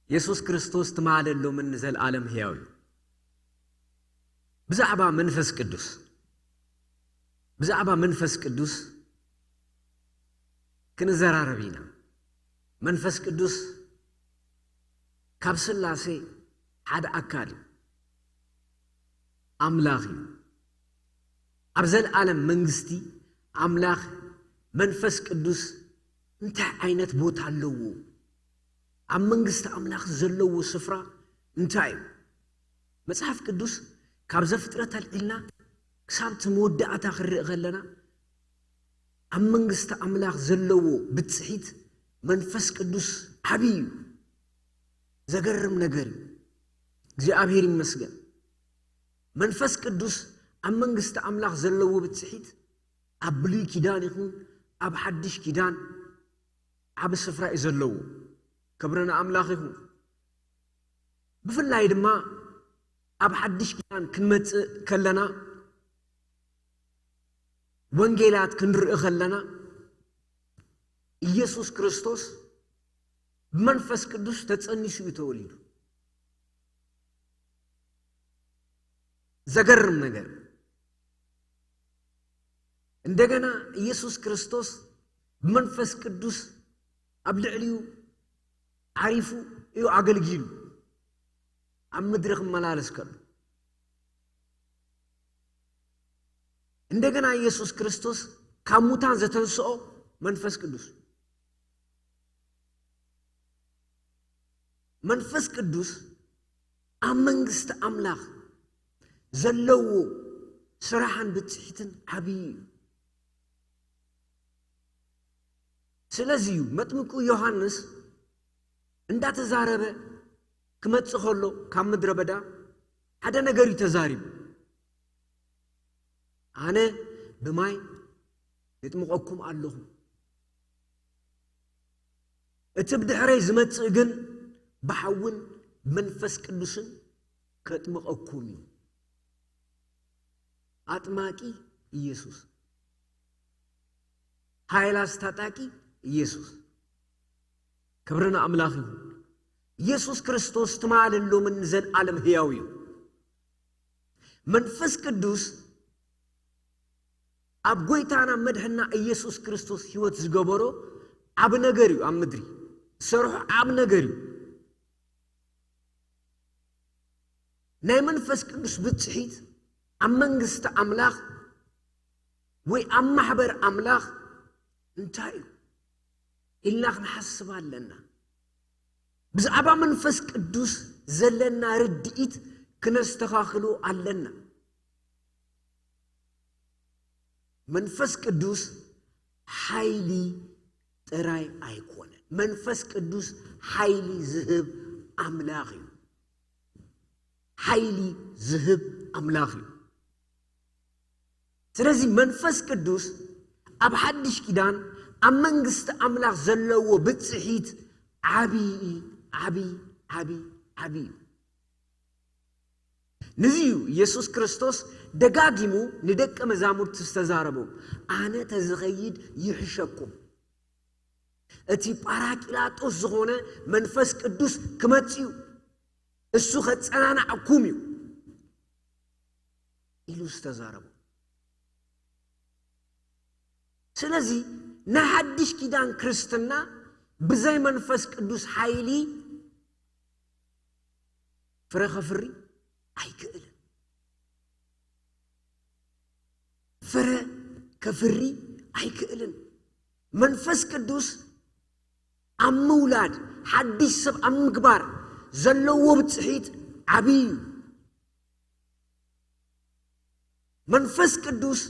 የሱስ ክርስቶስ ትማሊ፣ ሎምን ንዘለኣለም ሕያው እዩ። ብዛዕባ መንፈስ ቅዱስ፣ ብዛዕባ መንፈስ ቅዱስ ክንዘራረብ ኢና። መንፈስ ቅዱስ ካብ ስላሴ ሓደ ኣካል እዩ። ኣምላኽ እዩ። ኣብ ዘለኣለም መንግስቲ ኣምላኽ መንፈስ ቅዱስ እንታይ ዓይነት ቦታ ኣለዎ? ኣብ መንግስቲ ኣምላኽ ዘለዎ ስፍራ እንታይ እዩ? መጽሓፍ ቅዱስ ካብ ዘፍጥረት ኣልዒልና ክሳብ እቲ መወዳእታ ክንርኢ ከለና፣ ኣብ መንግስቲ ኣምላኽ ዘለዎ ብጽሒት መንፈስ ቅዱስ ዓብዪ እዩ። ዘገርም ነገር እዩ። እግዚኣብሔር ይመስገን። መንፈስ ቅዱስ ኣብ መንግስቲ ኣምላኽ ዘለዎ ብጽሒት ኣብ ብሉይ ኪዳን ይኹን ኣብ ሓድሽ ኪዳን ዓቢ ስፍራ እዩ ዘለዎ። ክብሪ ንኣምላኽ ይኹን። ብፍላይ ድማ ኣብ ሓድሽ ኪዳን ክንመጽእ ከለና፣ ወንጌላት ክንርኢ ከለና፣ ኢየሱስ ክርስቶስ ብመንፈስ ቅዱስ ተጸኒሱ እዩ ተወሊዱ። ዘገርም ነገር። እንደገና ኢየሱስ ክርስቶስ ብመንፈስ ቅዱስ ኣብ ልዕሊኡ ዓሪፉ እዩ ኣገልጊሉ ኣብ ምድሪ ክመላለስ ከሎ። እንደገና ኢየሱስ ክርስቶስ ካብ ሙታን ዘተንስኦ መንፈስ ቅዱስ። መንፈስ ቅዱስ ኣብ መንግስቲ ኣምላኽ ዘለዎ ስራሕን ብጽሒትን ዓብዪ እዩ። ስለዚ እዩ መጥምቁ ዮሃንስ እንዳተዛረበ ክመጽእ ከሎ ካብ ምድረ በዳ ሓደ ነገር እዩ ተዛሪቡ። ኣነ ብማይ የጥምቐኩም ኣለኹ፣ እቲ ብድሕረይ ዝመጽእ ግን ብሓውን መንፈስ ቅዱስን ከጥምቐኩም እዩ። ኣጥማቂ ኢየሱስ፣ ሃይላ ኣስታጣቂ ኢየሱስ። ክብሪ ንኣምላኽ ይኹን። ኢየሱስ ክርስቶስ ትማልን ሎምን ንዘለኣለም ህያው እዩ። መንፈስ ቅዱስ ኣብ ጎይታና መድሕና ኢየሱስ ክርስቶስ ህይወት ዝገበሮ ዓቢ ነገር እዩ። ኣብ ምድሪ ዝሰርሖ ዓቢ ነገር እዩ። ናይ መንፈስ ቅዱስ ብጽሒት ኣብ መንግስቲ ኣምላኽ ወይ ኣብ ማሕበር ኣምላኽ እንታይ እዩ ኢልና ክንሓስብ ኣለና። ብዛዕባ መንፈስ ቅዱስ ዘለና ርድኢት ክነስተኻኽሎ ኣለና። መንፈስ ቅዱስ ሓይሊ ጥራይ ኣይኮነን። መንፈስ ቅዱስ ሓይሊ ዝህብ ኣምላኽ እዩ። ሓይሊ ዝህብ ኣምላኽ እዩ። ስለዚ መንፈስ ቅዱስ ኣብ ሓድሽ ኪዳን ኣብ መንግስቲ ኣምላኽ ዘለዎ ብጽሒት ዓቢ፣ ዓቢ፣ ዓቢ፣ ዓቢ እዩ። ንዚ እዩ ኢየሱስ ክርስቶስ ደጋጊሙ ንደቀ መዛሙርቱ ዝተዛረቦም፣ ኣነ ተዝኸይድ ይሕሸኩም። እቲ ጳራቅላጦስ ዝኾነ መንፈስ ቅዱስ ክመጽእ እዩ፣ እሱ ከጸናናዕኩም እዩ ኢሉ ዝተዛረቦ። ስለዚ ናይ ሓድሽ ኪዳን ክርስትና ብዘይ መንፈስ ቅዱስ ሓይሊ ፍረ ከፍሪ ኣይክእልን። ፍረ ከፍሪ ኣይክእልን። መንፈስ ቅዱስ ኣብ ምውላድ፣ ሓድሽ ሰብ ኣብ ምግባር ዘለዎ ብፅሒት ዓብዪ እዩ። መንፈስ ቅዱስ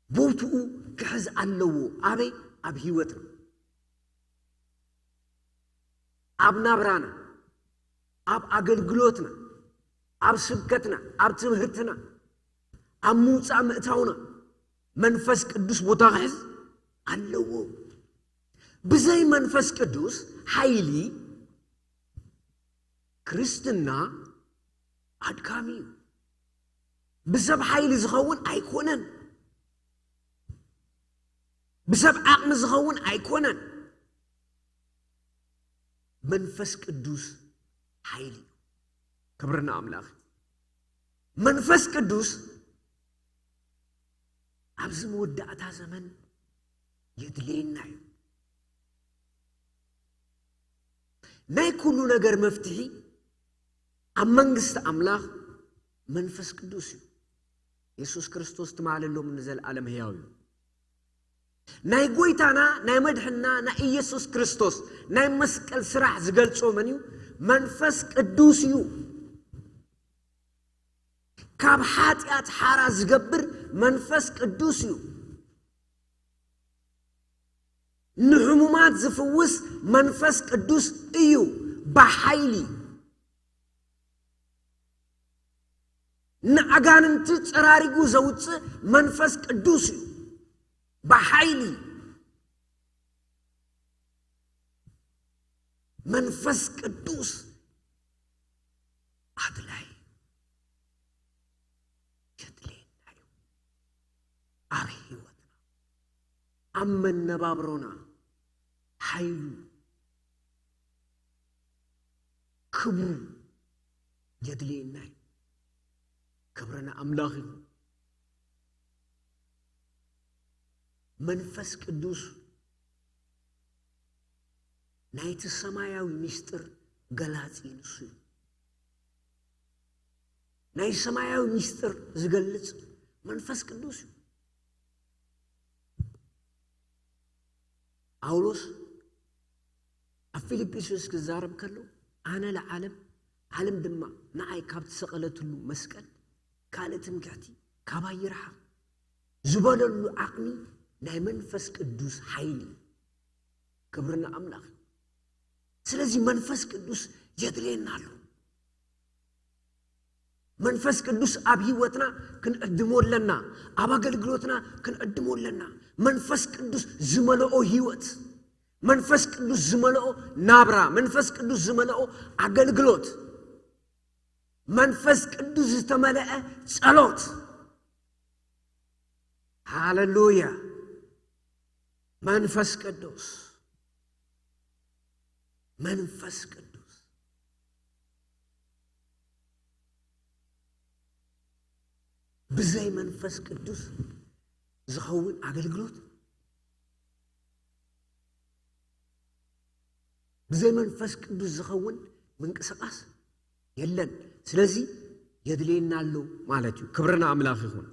ቦትኡ ክሕዝ ኣለዎ። ኣበይ? ኣብ ህይወትና፣ ኣብ ናብራና፣ ኣብ ኣገልግሎትና፣ ኣብ ስብከትና፣ ኣብ ትምህርትና፣ ኣብ ምውፃእ ምእታውና መንፈስ ቅዱስ ቦታ ክሕዝ ኣለዎ። ብዘይ መንፈስ ቅዱስ ሓይሊ ክርስትና ኣድካሚ እዩ። ብሰብ ሓይሊ ዝኸውን ኣይኮነን። ብሰብ ዓቕሚ ዝኸውን ኣይኮነን። መንፈስ ቅዱስ ሓይሊ እዩ። ክብሪ ንኣምላኽ። መንፈስ ቅዱስ ኣብዚ መወዳእታ ዘመን የድልየና እዩ። ናይ ኩሉ ነገር መፍትሒ ኣብ መንግስቲ ኣምላኽ መንፈስ ቅዱስ እዩ። የሱስ ክርስቶስ ትማሊ፣ ሎምን ንዘለኣለም ህያው እዩ። ናይ ጎይታና ናይ መድሕንና ናይ ኢየሱስ ክርስቶስ ናይ መስቀል ስራሕ ዝገልጾ መን እዩ? መንፈስ ቅዱስ እዩ። ካብ ሓጢኣት ሓራ ዝገብር መንፈስ ቅዱስ እዩ። ንሕሙማት ዝፍውስ መንፈስ ቅዱስ እዩ። ብሓይሊ ንኣጋንንቲ ጸራሪጉ ዘውጽእ መንፈስ ቅዱስ እዩ። ብሓይሊ መንፈስ ቅዱስ ኣድላይ የድልየና እዩ። ኣብ ህይወትና፣ ኣብ መነባብሮና ሓይሉ፣ ክብሩ የድልየና እዩ። ክብሪ ንኣምላኽ ይኹን። መንፈስ ቅዱስ ናይቲ ሰማያዊ ምስጢር ገላጺ ንሱ እዩ። ናይ ሰማያዊ ምስጢር ዝገልጽ መንፈስ ቅዱስ እዩ። ጳውሎስ ኣብ ፊልጵስዩስ ክዛረብ ከሎ፣ ኣነ ለዓለም፣ ዓለም ድማ ንዓይ ካብ ትሰቐለትሉ መስቀል ካልእ ትምክሕቲ ካባይ ይርሓቕ ዝበለሉ ዓቕሚ ናይ መንፈስ ቅዱስ ሓይሊ እዩ። ክብሪ ንኣምላኽ። ስለዚ መንፈስ ቅዱስ የድልየና ኣሎ። መንፈስ ቅዱስ ኣብ ህይወትና ክንዕድሞ ኣለና። ኣብ ኣገልግሎትና ክንዕድሞ ኣለና። መንፈስ ቅዱስ ዝመልኦ ህይወት፣ መንፈስ ቅዱስ ዝመልኦ ናብራ፣ መንፈስ ቅዱስ ዝመልኦ ኣገልግሎት፣ መንፈስ ቅዱስ ዝተመልአ ጸሎት። ሃለሉያ። መንፈስ ቅዱስ፣ መንፈስ ቅዱስ። ብዘይ መንፈስ ቅዱስ ዝኸውን ኣገልግሎት፣ ብዘይ መንፈስ ቅዱስ ዝኸውን ምንቅስቓስ የለን። ስለዚ የድልየና ኣሎ ማለት እዩ። ክብሪ ንኣምላኽ ይኹን።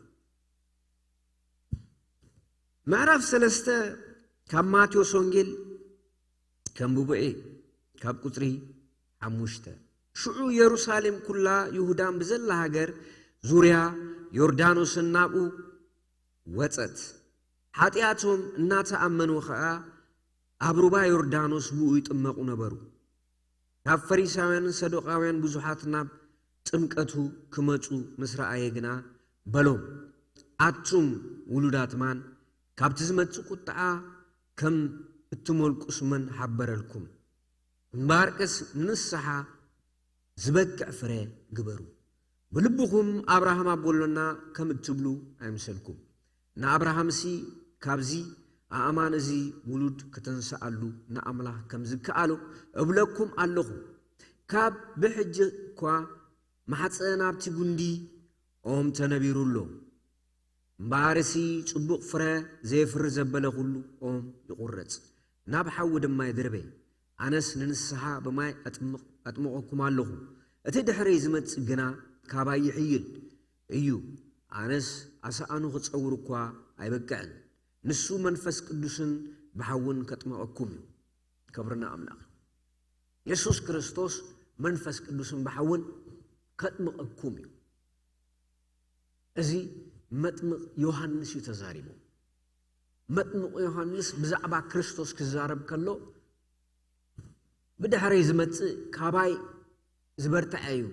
ምዕራፍ ሰለስተ ካብ ማቴዎስ ወንጌል ከንብቦ እየ፣ ካብ ቁጽሪ ሓሙሽተ። ሽዑ የሩሳሌም ኩላ፣ ይሁዳን ብዘላ ሃገር ዙርያ ዮርዳኖስን ናብኡ ወጸት። ሓጢኣቶም እናተኣመኑ ኸኣ ኣብ ሩባ ዮርዳኖስ ብኡ ይጥመቑ ነበሩ። ካብ ፈሪሳውያንን ሰዱቃውያን ብዙሓት ናብ ጥምቀቱ ክመጹ ምስ ረኣየ ግና በሎም፣ ኣቱም ውሉዳት ማን፣ ካብቲ ዝመጽእ ቁጥዓ ከም እትመልቁስ መን ሓበረልኩም? እምበኣርከስ ንንስሓ ዝበቅዕ ፍረ ግበሩ። ብልብኹም ኣብርሃም ኣቦሎና ከም እትብሉ ኣይምሰልኩም። ንኣብርሃምሲ ካብዚ ኣእማን እዚ ውሉድ ከተንስኣሉ ንኣምላኽ ከም ዝከኣሎ እብለኩም ኣለኹ። ካብ ብሕጂ እኳ ማሕፀን ኣብቲ ጉንዲ ኦም ተነቢሩ ኣሎ። እምበኣርሲ ጽቡቕ ፍረ ዘየፍሪ ዘበለ ኹሉ ኦም ይቑረጽ፣ ናብ ሓዊ ድማ ይድርበ። ኣነስ ንንስሓ ብማይ ኣጥምቕ-፣ ኣጥምቐኩም ኣለኹ። እቲ ድሕረይ ዝመጽእ ግና ካባይ ይሕይል እዩ። ኣነስ ኣሳእኑ ክጸውር እኳ ኣይበቅዕን። ንሱ መንፈስ ቅዱስን ብሓውን ከጥምቐኩም እዩ። ክብሪ ንኣምላኽ። የሱስ ክርስቶስ መንፈስ ቅዱስን ብሓውን ከጥምቐኩም እዩ። እዚ መጥምቕ ዮሃንስ እዩ ተዛሪቡ። መጥምቕ ዮሃንስ ብዛዕባ ክርስቶስ ክዛረብ ከሎ፣ "ብድሕረይ ዝመጽእ ካባይ ዝበርትዐ እዩ፣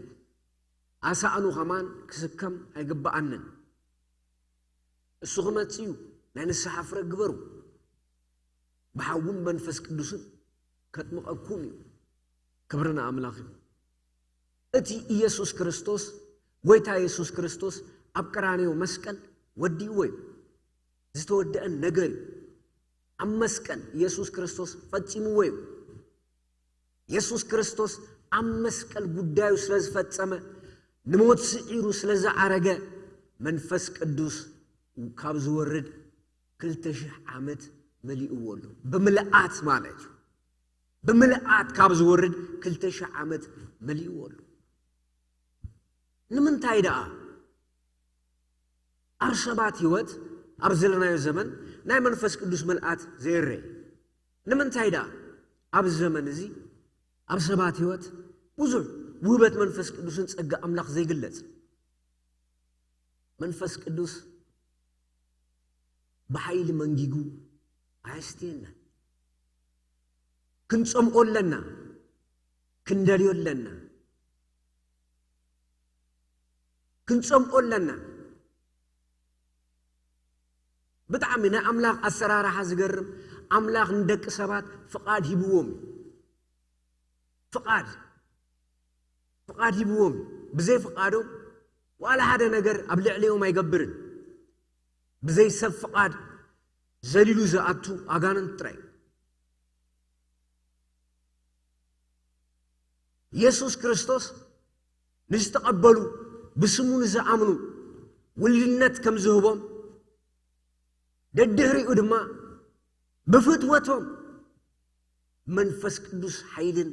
ኣሳእኑ ኸማን ክስከም ኣይግብኣንን። እሱ ክመጽእ እዩ፣ ናይ ንስሓ ፍረ ግበሩ፣ ብሓውን መንፈስ ቅዱስን ከጥምቐኩም እዩ።" ክብሪ ንኣምላኽ እዩ። እቲ ኢየሱስ ክርስቶስ፣ ጎይታ ኢየሱስ ክርስቶስ ኣብ ቀራንዮ መስቀል ወዲእዎ እዩ። ዝተወደአ ነገር እዩ። ኣብ መስቀል ኢየሱስ ክርስቶስ ፈጺምዎ እዩ። ኢየሱስ ክርስቶስ ኣብ መስቀል ጉዳዩ ስለ ዝፈጸመ፣ ንሞት ስዒሩ ስለ ዝዓረገ፣ መንፈስ ቅዱስ ካብ ዝወርድ ክልተ ሺሕ ዓመት መሊእዎ ኣሎ። ብምልኣት ማለት እዩ። ብምልኣት ካብ ዝወርድ ክልተ ሺሕ ዓመት መሊእዎ ኣሎ። ንምንታይ ደኣ ኣብ ሰባት ህይወት ኣብ ዘለናዮ ዘመን ናይ መንፈስ ቅዱስ ምልኣት ዘይረይ? ንምንታይ ደኣ ኣብዚ ዘመን እዚ ኣብ ሰባት ህይወት ብዙሕ ውህበት መንፈስ ቅዱስን ጸጋ ኣምላኽ ዘይግለጽ? መንፈስ ቅዱስ ብሓይሊ መንጊጉ ኣየስትየና። ክንጸምኦ ኣለና፣ ክንደልዮ ኣለና፣ ክንጸምኦ ኣለና። ብጣዕሚ ናይ ኣምላኽ ኣሰራርሓ ዝገርም፣ ኣምላኽ ንደቂ ሰባት ፍቓድ ሂብዎም እዩ። ፍቓድ፣ ፍቓድ ሂብዎም እዩ። ብዘይ ፍቓዶም ዋላ ሓደ ነገር ኣብ ልዕሊኦም ኣይገብርን። ብዘይ ሰብ ፍቓድ ዘሊሉ ዝኣቱ ኣጋንንት ጥራይ። የሱስ ክርስቶስ ንዝተቐበሉ፣ ብስሙ ንዝኣምኑ ውልድነት ከም ዝህቦም፣ ደድሕሪኡ ድማ ብፍትወቶም መንፈስ ቅዱስ ሓይልን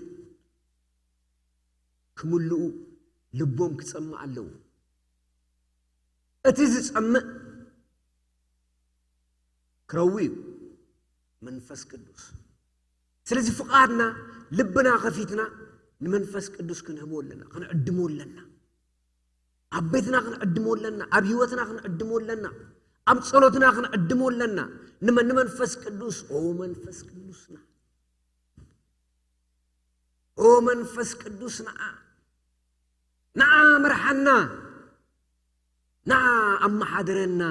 ክምልኡ ልቦም ክጸምእ ኣለዎ። እቲ ዝጸምእ ክረዊ እዩ መንፈስ ቅዱስ። ስለዚ ፍቓድና፣ ልብና ከፊትና ንመንፈስ ቅዱስ ክንህቦ ኣለና፣ ክንዕድሞ ኣለና። ኣብ ቤትና ክንዕድሞ ኣለና፣ ኣብ ህይወትና ክንዕድሞ ኣለና፣ ኣብ ጸሎትና ክንዕድሞ ኣለና። ንመን? ንመንፈስ ቅዱስ። ኦ መንፈስ ቅዱስና፣ ኦ መንፈስ ቅዱስ፣ ንዓ፣ ንዓ ምርሓና፣ ንዓ ኣመሓድረና።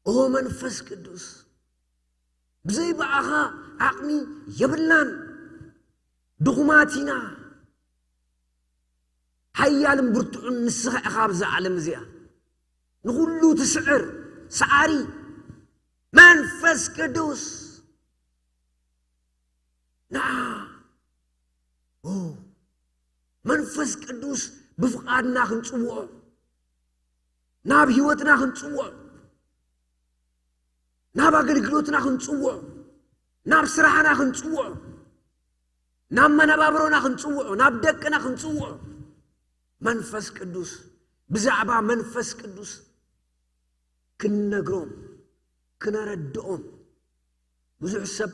ኦ መንፈስ ቅዱስ፣ ብዘይ ብኣኻ ዓቕሚ የብልናን፣ ድኹማት ኢና። ሓያልን ብርቱዕን ንስኻ ኢኻ ኣብዛ ዓለም እዚኣ። ንኹሉ ትስዕር ሰዓሪ መንፈስ ቅዱስ፣ ንዓ። ኦ፣ መንፈስ ቅዱስ ብፍቓድና ክንጽውዖ፣ ናብ ህይወትና ክንጽውዖ፣ ናብ ኣገልግሎትና ክንጽውዖ፣ ናብ ስራሕና ክንጽውዖ፣ ናብ መነባብሮና ክንጽውዖ፣ ናብ ደቅና ክንጽውዖ፣ መንፈስ ቅዱስ፣ ብዛዕባ መንፈስ ቅዱስ ክንነግሮም፣ ክነረድኦም። ብዙሕ ሰብ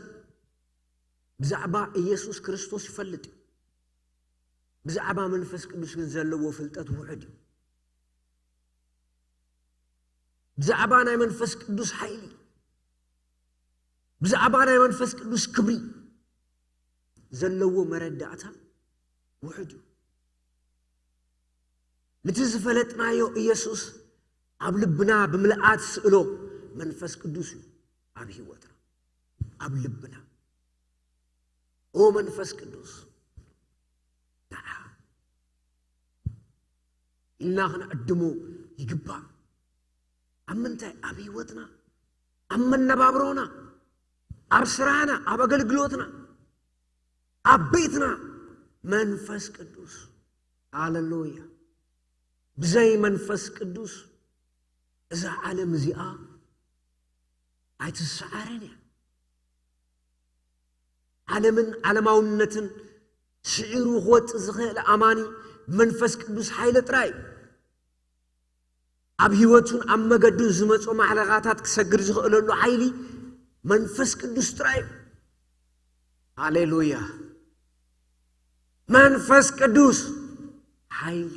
ብዛዕባ ኢየሱስ ክርስቶስ ይፈልጥ እዩ። ብዛዕባ መንፈስ ቅዱስ ግን ዘለዎ ፍልጠት ውሑድ እዩ። ብዛዕባ ናይ መንፈስ ቅዱስ ሓይሊ፣ ብዛዕባ ናይ መንፈስ ቅዱስ ክብሪ ዘለዎ መረዳእታ ውሑድ እዩ። ነቲ ዝፈለጥናዮ ኢየሱስ ኣብ ልብና ብምልኣት ስእሎ። መንፈስ ቅዱስ እዩ ኣብ ህይወትና፣ ኣብ ልብና። ኦ መንፈስ ቅዱስ፣ ንዓ። ኢልና ክንዕድሞ ይግባእ። ኣብ ምንታይ? ኣብ ህይወትና፣ ኣብ መነባብሮና፣ ኣብ ስራሕና፣ ኣብ ኣገልግሎትና፣ ኣብ ቤትና። መንፈስ ቅዱስ፣ ሃሌሉያ። ብዘይ መንፈስ ቅዱስ እዛ ዓለም እዚኣ ኣይትሰዓርን እያ። ዓለምን ዓለማውነትን ስዒሩ ክወጽእ ዝኽእል ኣማኒ መንፈስ ቅዱስ ሓይሊ ጥራይ እዩ። ኣብ ህይወቱን ኣብ መገዱን ዝመጾ ማዕለቓታት ክሰግር ዝኽእለሉ ሓይሊ መንፈስ ቅዱስ ጥራይ እዩ። ሃሌሉያ። መንፈስ ቅዱስ ሓይሊ።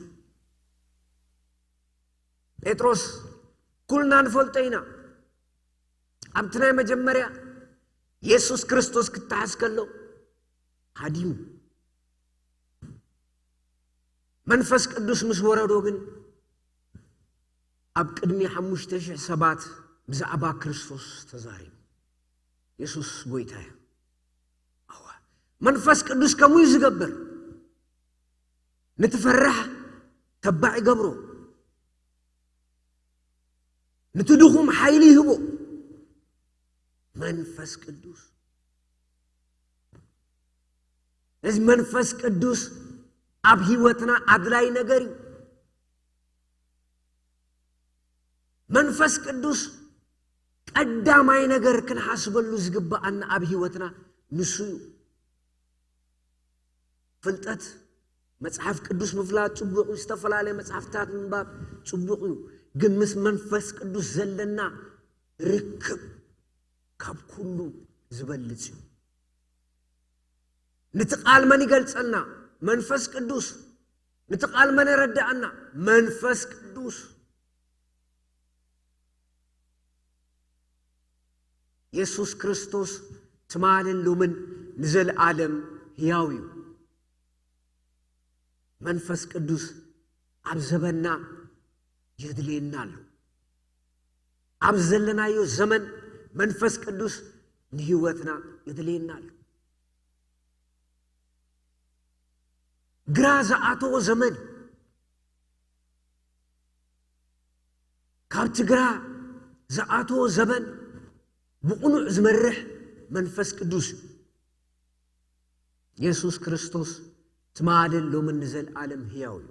ጴጥሮስ፣ ኩልና ንፈልጦ ኢና። ኣብቲ ናይ መጀመርያ የሱስ ክርስቶስ ክተሓዝ ከሎ ሃዲሙ። መንፈስ ቅዱስ ምስ ወረዶ ግን ኣብ ቅድሚ ሓሙሽተ ሽሕ ሰባት ብዛዕባ ክርስቶስ ተዛሪቡ። የሱስ ጎይታ እዩ። ኣዋ፣ መንፈስ ቅዱስ ከምኡ እዩ ዝገብር። ንትፈራሕ ተባዕ ይገብሮ፣ ንቲ ድኹም ሓይሊ ይህቦ። መንፈስ ቅዱስ፣ እዚ መንፈስ ቅዱስ ኣብ ህይወትና ኣድላይ ነገር እዩ። መንፈስ ቅዱስ ቀዳማይ ነገር ክንሓስበሉ ዝግባኣና ኣብ ህይወትና ንሱ እዩ። ፍልጠት፣ መጽሓፍ ቅዱስ ምፍላጥ ጽቡቕ እዩ፣ ዝተፈላለየ መጽሓፍታት ምንባብ ጽቡቕ እዩ። ግን ምስ መንፈስ ቅዱስ ዘለና ርክብ ካብ ኩሉ ዝበልጽ እዩ። ንቲ ቃል መን ይገልጸልና? መንፈስ ቅዱስ። ንቲ ቃል መን የረድኣና? መንፈስ ቅዱስ። የሱስ ክርስቶስ ትማልን ሎምን ንዘለኣለም ህያው እዩ። መንፈስ ቅዱስ ኣብ ዘበንና የድልየና ኣሎ። ኣብ ዘለናዮ ዘመን መንፈስ ቅዱስ ንህይወትና የድልየና ኣሎ። ግራ ዝኣተዎ ዘመን፣ ካብቲ ግራ ዝኣተዎ ዘመን ብቕኑዕ ዝመርሕ መንፈስ ቅዱስ እዩ። የሱስ ክርስቶስ ትማልን ሎምን ንዘለኣለም ህያው እዩ።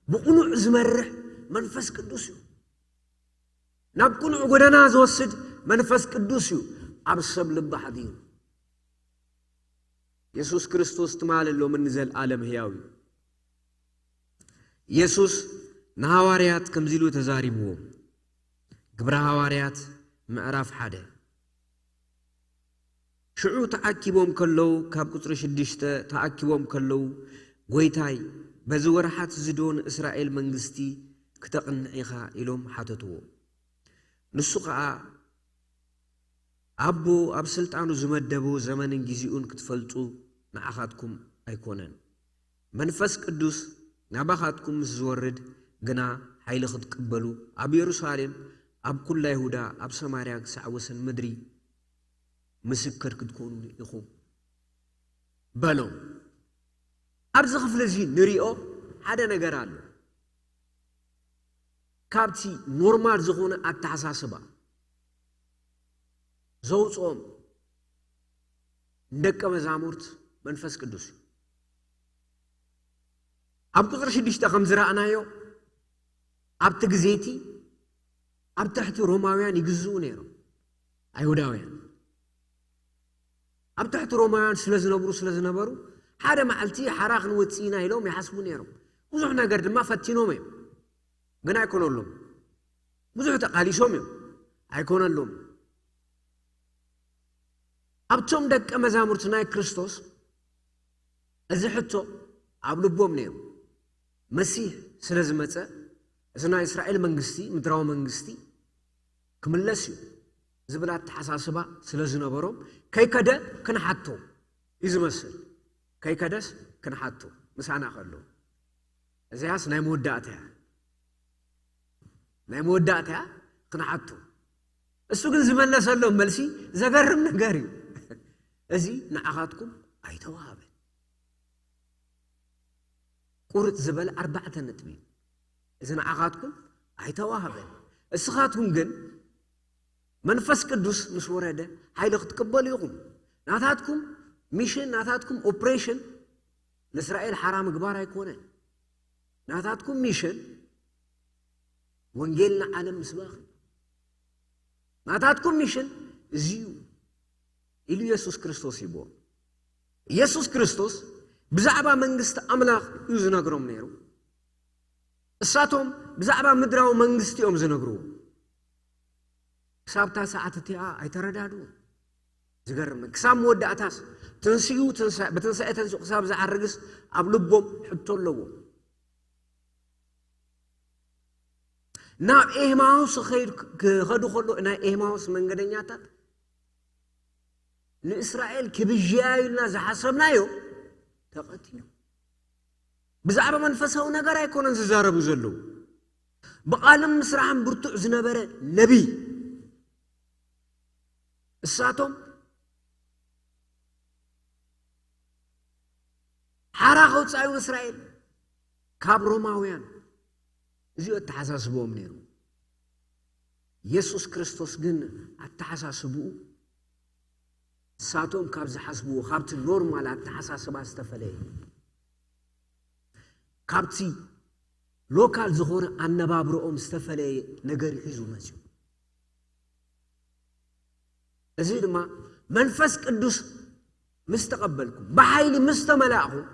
ብቕኑዕ ዝመርሕ መንፈስ ቅዱስ እዩ። ናብ ቅኑዕ ጎደና ዝወስድ መንፈስ ቅዱስ እዩ ኣብ ሰብ ልቢ ሓዲሩ። የሱስ ክርስቶስ ትማልን ሎምን ንዘለኣለም ህያው እዩ። የሱስ ንሃዋርያት ከምዚ ኢሉ ተዛሪብዎም። ግብረ ሃዋርያት ምዕራፍ ሓደ። ሽዑ ተኣኪቦም ከለዉ፣ ካብ ቁጽሪ ሽዱሽተ ተኣኪቦም ከለዉ፣ "ጎይታይ፣ በዚ ወርሓት እዚ ዶ ንእስራኤል መንግስቲ ክተቕንዕ ኢኻ?" ኢሎም ሓተትዎ። ንሱ ኸኣ፣ "ኣቦ ኣብ ስልጣኑ ዝመደቦ ዘመንን ግዜኡን ክትፈልጡ ንዓኻትኩም ኣይኮነን። መንፈስ ቅዱስ ናባኻትኩም ምስ ዝወርድ ግና ሓይሊ ክትቅበሉ፣ ኣብ የሩሳሌም፣ ኣብ ኩላ ይሁዳ፣ ኣብ ሰማርያ፣ ክሳዕ ወሰን ምድሪ ምስክር ክትኮኑኒ ኢኹም" በሎም። ኣብዚ ክፍሊ እዚ ንሪኦ ሓደ ነገር ኣሎ። ካብቲ ኖርማል ዝኾነ ኣተሓሳስባ ዘውፅኦም ንደቀ መዛሙርት መንፈስ ቅዱስ እዩ። ኣብ ቁፅሪ ሽዱሽተ ከም ዝረኣናዮ፣ ኣብቲ ግዜ እቲ ኣብ ትሕቲ ሮማውያን ይግዝኡ ነይሮም፣ ኣይሁዳውያን። ኣብ ትሕቲ ሮማውያን ስለ ዝነብሩ፣ ስለ ዝነበሩ፣ ሓደ መዓልቲ ሓራ ክንወፅእ ኢና ኢሎም ይሓስቡ ነይሮም። ብዙሕ ነገር ድማ ፈቲኖም እዮም፣ ግን ኣይኮነሎም። ብዙሕ ተቃሊሶም እዮም፣ ኣይኮነሎም። ኣብቶም ደቀ መዛሙርቲ ናይ ክርስቶስ እዚ ሕቶ ኣብ ልቦም ነይሩ። መሲሕ ስለ ዝመጸ፣ እዚ ናይ እስራኤል መንግስቲ፣ ምድራዊ መንግስቲ ክምለስ እዩ ዝብል ኣተሓሳስባ ስለ ዝነበሮም፣ ከይከደ ክንሓቶ እዩ ዝመስል። ከይከደስ ክንሓቶ ምሳና ከሎ፣ እዚኣስ ናይ መወዳእታ እያ። ናይ መወዳእታ እያ፣ ክንሓቶ። እሱ ግን ዝመለሰሎም መልሲ ዘገርም ነገር እዩ። "እዚ ንዓኻትኩም ኣይተዋህበን። ቁርጥ ዝበለ ኣርባዕተ ነጥቢ እዩ። እዚ ንዓኻትኩም ኣይተዋህበን። እስኻትኩም ግን መንፈስ ቅዱስ ምስ ወረደ ሓይሊ ክትቅበሉ ኢኹም። ናታትኩም ሚሽን፣ ናታትኩም ኦፕሬሽን ንእስራኤል ሓራ ምግባር ኣይኮነን። ናታትኩም ሚሽን ወንጌል ንዓለም ምስባኽ እዩ። ናታትኩም ሚሽን እዚ እዩ ኢሉ ኢየሱስ ክርስቶስ ይብዎ። ኢየሱስ ክርስቶስ ብዛዕባ መንግስቲ ኣምላኽ እዩ ዝነግሮም ነይሩ። እሳቶም ብዛዕባ ምድራዊ መንግስቲ እዮም ዝነግርዎ። ክሳብ እታ ሰዓት እቲኣ ኣይተረዳድኡ። ዝገርም፣ ክሳብ መወዳእታስ ትንስኡ፣ ትንሳ-፣ ብትንሳኤ ተንስኡ ክሳብ ዝዓርግስ ኣብ ልቦም ሕቶ ኣለዎ። ናብ ኤማውስ ክኸዱ ከሎ፣ ናይ ኤማውስ መንገደኛታት ንእስራኤል ክብዥያዩልና ዝሓሰብናዮ ተቐቲሉ። ብዛዕባ መንፈሳዊ ነገር ኣይኮነን ዝዛረቡ ዘለዉ። ብቓልን ምስራሕን ብርቱዕ ዝነበረ ነቢይ። እሳቶም ሓራ ከውፃዩ እስራኤል ካብ ሮማውያን፣ እዚኦ ኣተሓሳስብኦም ነይሩ። ኢየሱስ ክርስቶስ ግን ኣተሓሳስብኡ እሳቶም ካብ ዝሓስብዎ፣ ካብቲ ኖርማል ኣተሓሳስባ ዝተፈለየ፣ ካብቲ ሎካል ዝኾነ ኣነባብረኦም ዝተፈለየ ነገር ሒዙ መፅዩ። እዚ ድማ መንፈስ ቅዱስ ምስ ተቐበልኩም፣ ብሓይሊ ምስ ተመላእኹም፣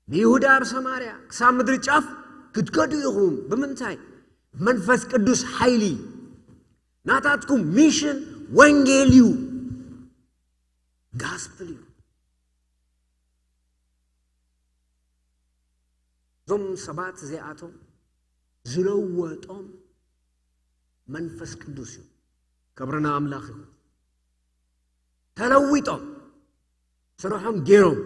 ብይሁዳ ኣብ ሰማርያ ክሳብ ምድሪ ጫፍ ክትከዱ ኢኹም። ብምንታይ? መንፈስ ቅዱስ ሓይሊ። ናታትኩም ሚሽን ወንጌል እዩ፣ ጋስፕል እዩ። እዞም ሰባት እዚኣቶም ዝለወጦም መንፈስ ቅዱስ እዩ። ክብሪ ንኣምላኽ ይኹን። ተለዊጦም፣ ስርሖም ገይሮም፣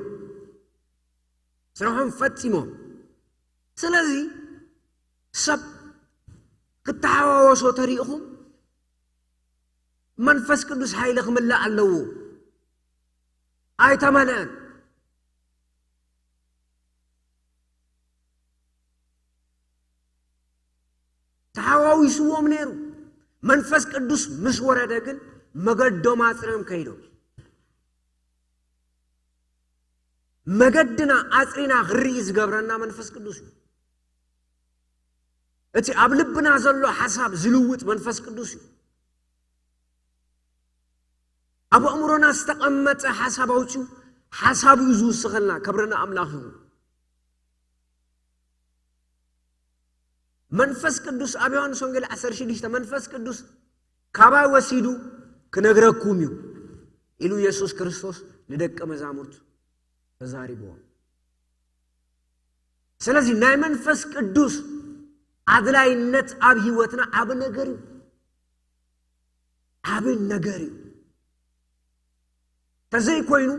ስርሖም ፈጺሞም። ስለዚ ሰብ ክተሓዋወሶ ተሪእኹም፣ መንፈስ ቅዱስ ሓይሊ ክምላእ ኣለዎ። ኣይተመልአን። ተሓዋዊስዎም ነይሩ። መንፈስ ቅዱስ ምስ ወረደ ግን መገዶም ኣጽርዮም ከይዶም። መገድና ኣጽሪና ክንርኢ ዝገብረና መንፈስ ቅዱስ እዩ። እቲ ኣብ ልብና ዘሎ ሓሳብ ዝልውጥ መንፈስ ቅዱስ እዩ። ኣብ ኣእምሮና ዝተቐመጠ ሓሳብ ኣውጺኡ ሓሳብ እዩ ዝውስኸልና። ክብሪ ንኣምላኽ ይኹን። መንፈስ ቅዱስ ኣብ ዮሃንስ ወንጌል ዓሰርተ ሽዱሽተ መንፈስ ቅዱስ ካባይ ወሲዱ ክነግረኩም እዩ ኢሉ ኢየሱስ ክርስቶስ ንደቀ መዛሙርቱ ተዛሪብዎም። ስለዚ ናይ መንፈስ ቅዱስ ኣድላይነት ኣብ ህይወትና ዓቢ ነገር እዩ። ዓቢ ነገር እዩ። ተዘይኮይኑ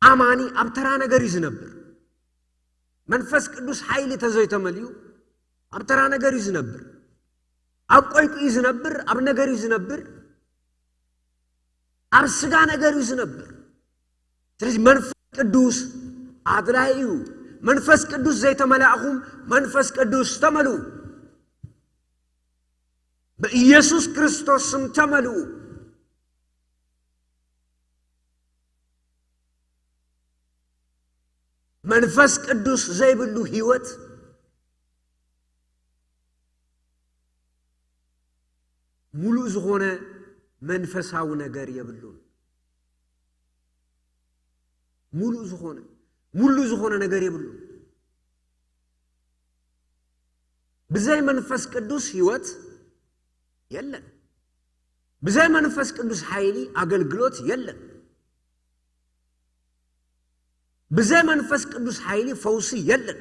ኣማኒ ኣብ ተራ ነገር እዩ ዝነብር። መንፈስ ቅዱስ ሓይሊ ተዘይተመልዩ ኣብ ተራ ነገር እዩ ዝነብር። ኣብ ቆይቁ እዩ ዝነብር፣ ኣብ ነገር እዩ ዝነብር፣ ኣብ ስጋ ነገር እዩ ዝነብር። ስለዚ መንፈስ ቅዱስ ኣድላይ እዩ። መንፈስ ቅዱስ ዘይተመላእኹም መንፈስ ቅዱስ ተመልኡ። ብኢየሱስ ክርስቶስ ስም ተመልኡ። መንፈስ ቅዱስ ዘይብሉ ህይወት ሙሉእ ዝኾነ መንፈሳዊ ነገር የብሉን። ሙሉእ ዝኾነ፣ ሙሉእ ዝኾነ ነገር የብሉን። ብዘይ መንፈስ ቅዱስ ህይወት የለን። ብዘይ መንፈስ ቅዱስ ሓይሊ ኣገልግሎት የለን። ብዘይ መንፈስ ቅዱስ ሓይሊ ፈውሲ የለን።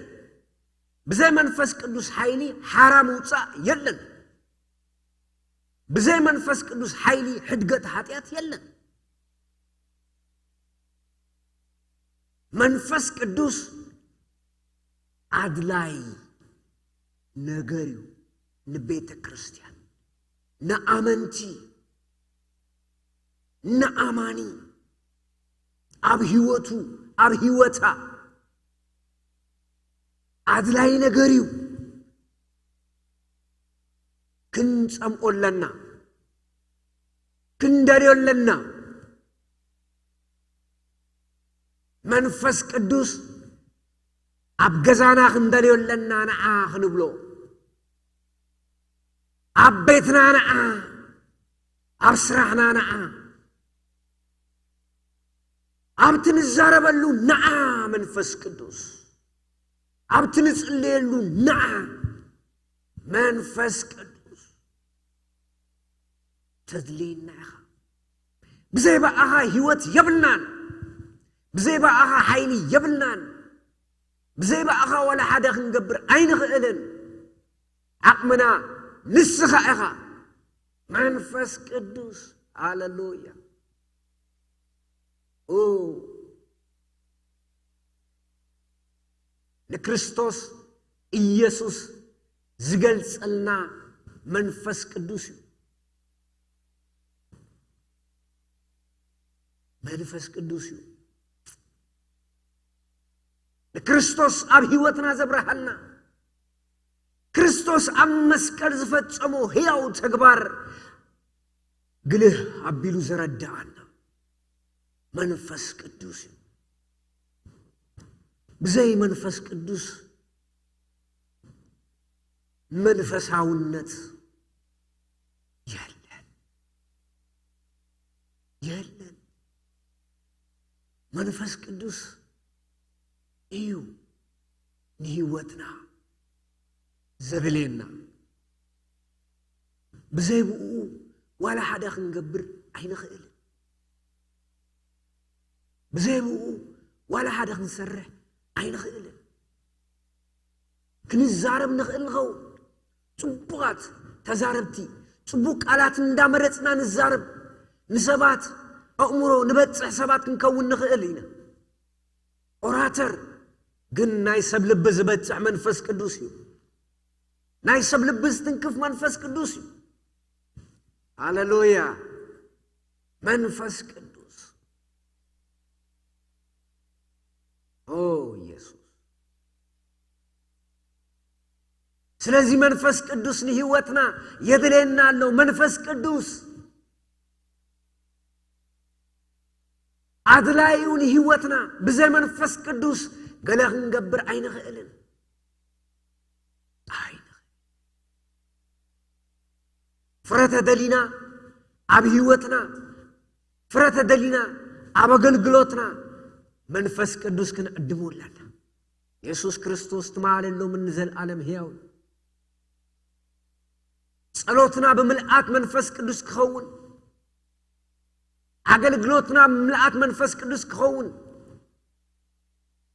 ብዘይ መንፈስ ቅዱስ ሓይሊ ሓራ ምውጻእ የለን። ብዘይ መንፈስ ቅዱስ ሓይሊ ሕድገት ሓጢኣት የለን። መንፈስ ቅዱስ ኣድላይ ነገር እዩ ንቤተ ክርስቲያን፣ ንኣመንቲ፣ ንኣማኒ፣ ኣብ ህይወቱ፣ ኣብ ህይወታ ኣድላይ ነገር እዩ። ክንጸምኦ ኣለና፣ ክንደልዮ ኣለና። መንፈስ ቅዱስ ኣብ ገዛና ክንደልዮ ኣለና፣ ንዓ ክንብሎ፣ ኣብ ቤትና ንዓ፣ ኣብ ስራሕና ንዓ፣ ኣብቲ ንዛረበሉ ንዓ መንፈስ ቅዱስ፣ ኣብቲ ንጽልየሉ ንዓ መንፈስ ቅዱስ። ተድልየና ኢኻ። ብዘይ ብኣኻ ህይወት የብልናን። ብዘይ ብኣኻ ሓይሊ የብልናን። ብዘይ ብኣኻ ዋላ ሓደ ክንገብር ኣይንኽእልን። ዓቕምና ንስኻ ኢኻ። መንፈስ ቅዱስ፣ ሃሌሉያ። ኦ፣ ንክርስቶስ ኢየሱስ ዝገልጸልና መንፈስ ቅዱስ እዩ። መንፈስ ቅዱስ እዩ። ንክርስቶስ ኣብ ህይወትና ዘብርሃልና፣ ክርስቶስ ኣብ መስቀል ዝፈጸሞ ህያው ተግባር ግልህ ኣቢሉ ዘረድኣና መንፈስ ቅዱስ እዩ። ብዘይ መንፈስ ቅዱስ መንፈሳውነት የለን፣ የለን። መንፈስ ቅዱስ እዩ ንህይወትና ዘድልየና። ብዘይ ብኡ ዋላ ሓደ ክንገብር ኣይንኽእልን። ብዘይ ብኡ ዋላ ሓደ ክንሰርሕ ኣይንኽእልን። ክንዛረብ ንኽእል ንኸውን። ጽቡቓት ተዛረብቲ፣ ጽቡቕ ቃላት እንዳመረጽና ንዛረብ፣ ንሰባት ኣእምሮ ንበጽሕ ሰባት ክንከውን ንኽእል ኢና። ኦራተር ግን ናይ ሰብ ልቢ ዝበጽሕ መንፈስ ቅዱስ እዩ። ናይ ሰብ ልቢ ዝትንክፍ መንፈስ ቅዱስ እዩ። ሃሌሉያ። መንፈስ ቅዱስ። ኦ ኢየሱስ። ስለዚ መንፈስ ቅዱስ ንህይወትና የድልየና ኣሎ። መንፈስ ቅዱስ ኣድላዩ ንህይወትና። ብዘይ መንፈስ ቅዱስ ገለ ክንገብር ኣይንኽእልን። ኣይንኽእል። ፍረ ተደሊና ኣብ ህይወትና፣ ፍረ ተደሊና ኣብ ኣገልግሎትና መንፈስ ቅዱስ ክንዕድሞ ኣለና። የሱስ ክርስቶስ ትማልን ሎምን ንዘለኣለም ህያው እዩ። ጸሎትና ብምልኣት መንፈስ ቅዱስ ክኸውን፣ ኣገልግሎትና ብምልኣት መንፈስ ቅዱስ ክኸውን።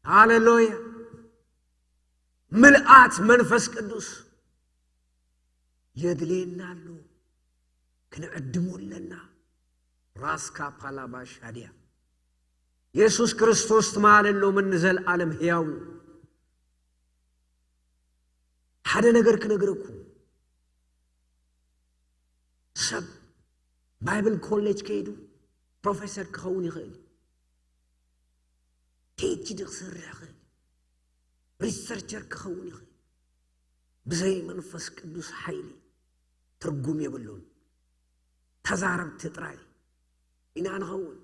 ሃሌሉያ። ምልኣት መንፈስ ቅዱስ የድልየና ኣሎ፣ ክንዕድሞ ኣለና። ራስካ ፓላባሻድያ። የሱስ ክርስቶስ ትማልን ሎምን ንዘለኣለም ህያው እዩ። ሓደ ነገር ክነግረኩም፣ ሰብ ባይብል ኮሌጅ ከይዱ ፕሮፌሰር ክኸውን ይኽእል እዩ። ፒኤችዲ ክሰርሕ ይኽእል እዩ። ሪሰርቸር ክኸውን ይኽእል። ብዘይ መንፈስ ቅዱስ ሓይሊ ትርጉም የብሉን። ተዛረብቲ ጥራይ ኢና ንኸውን።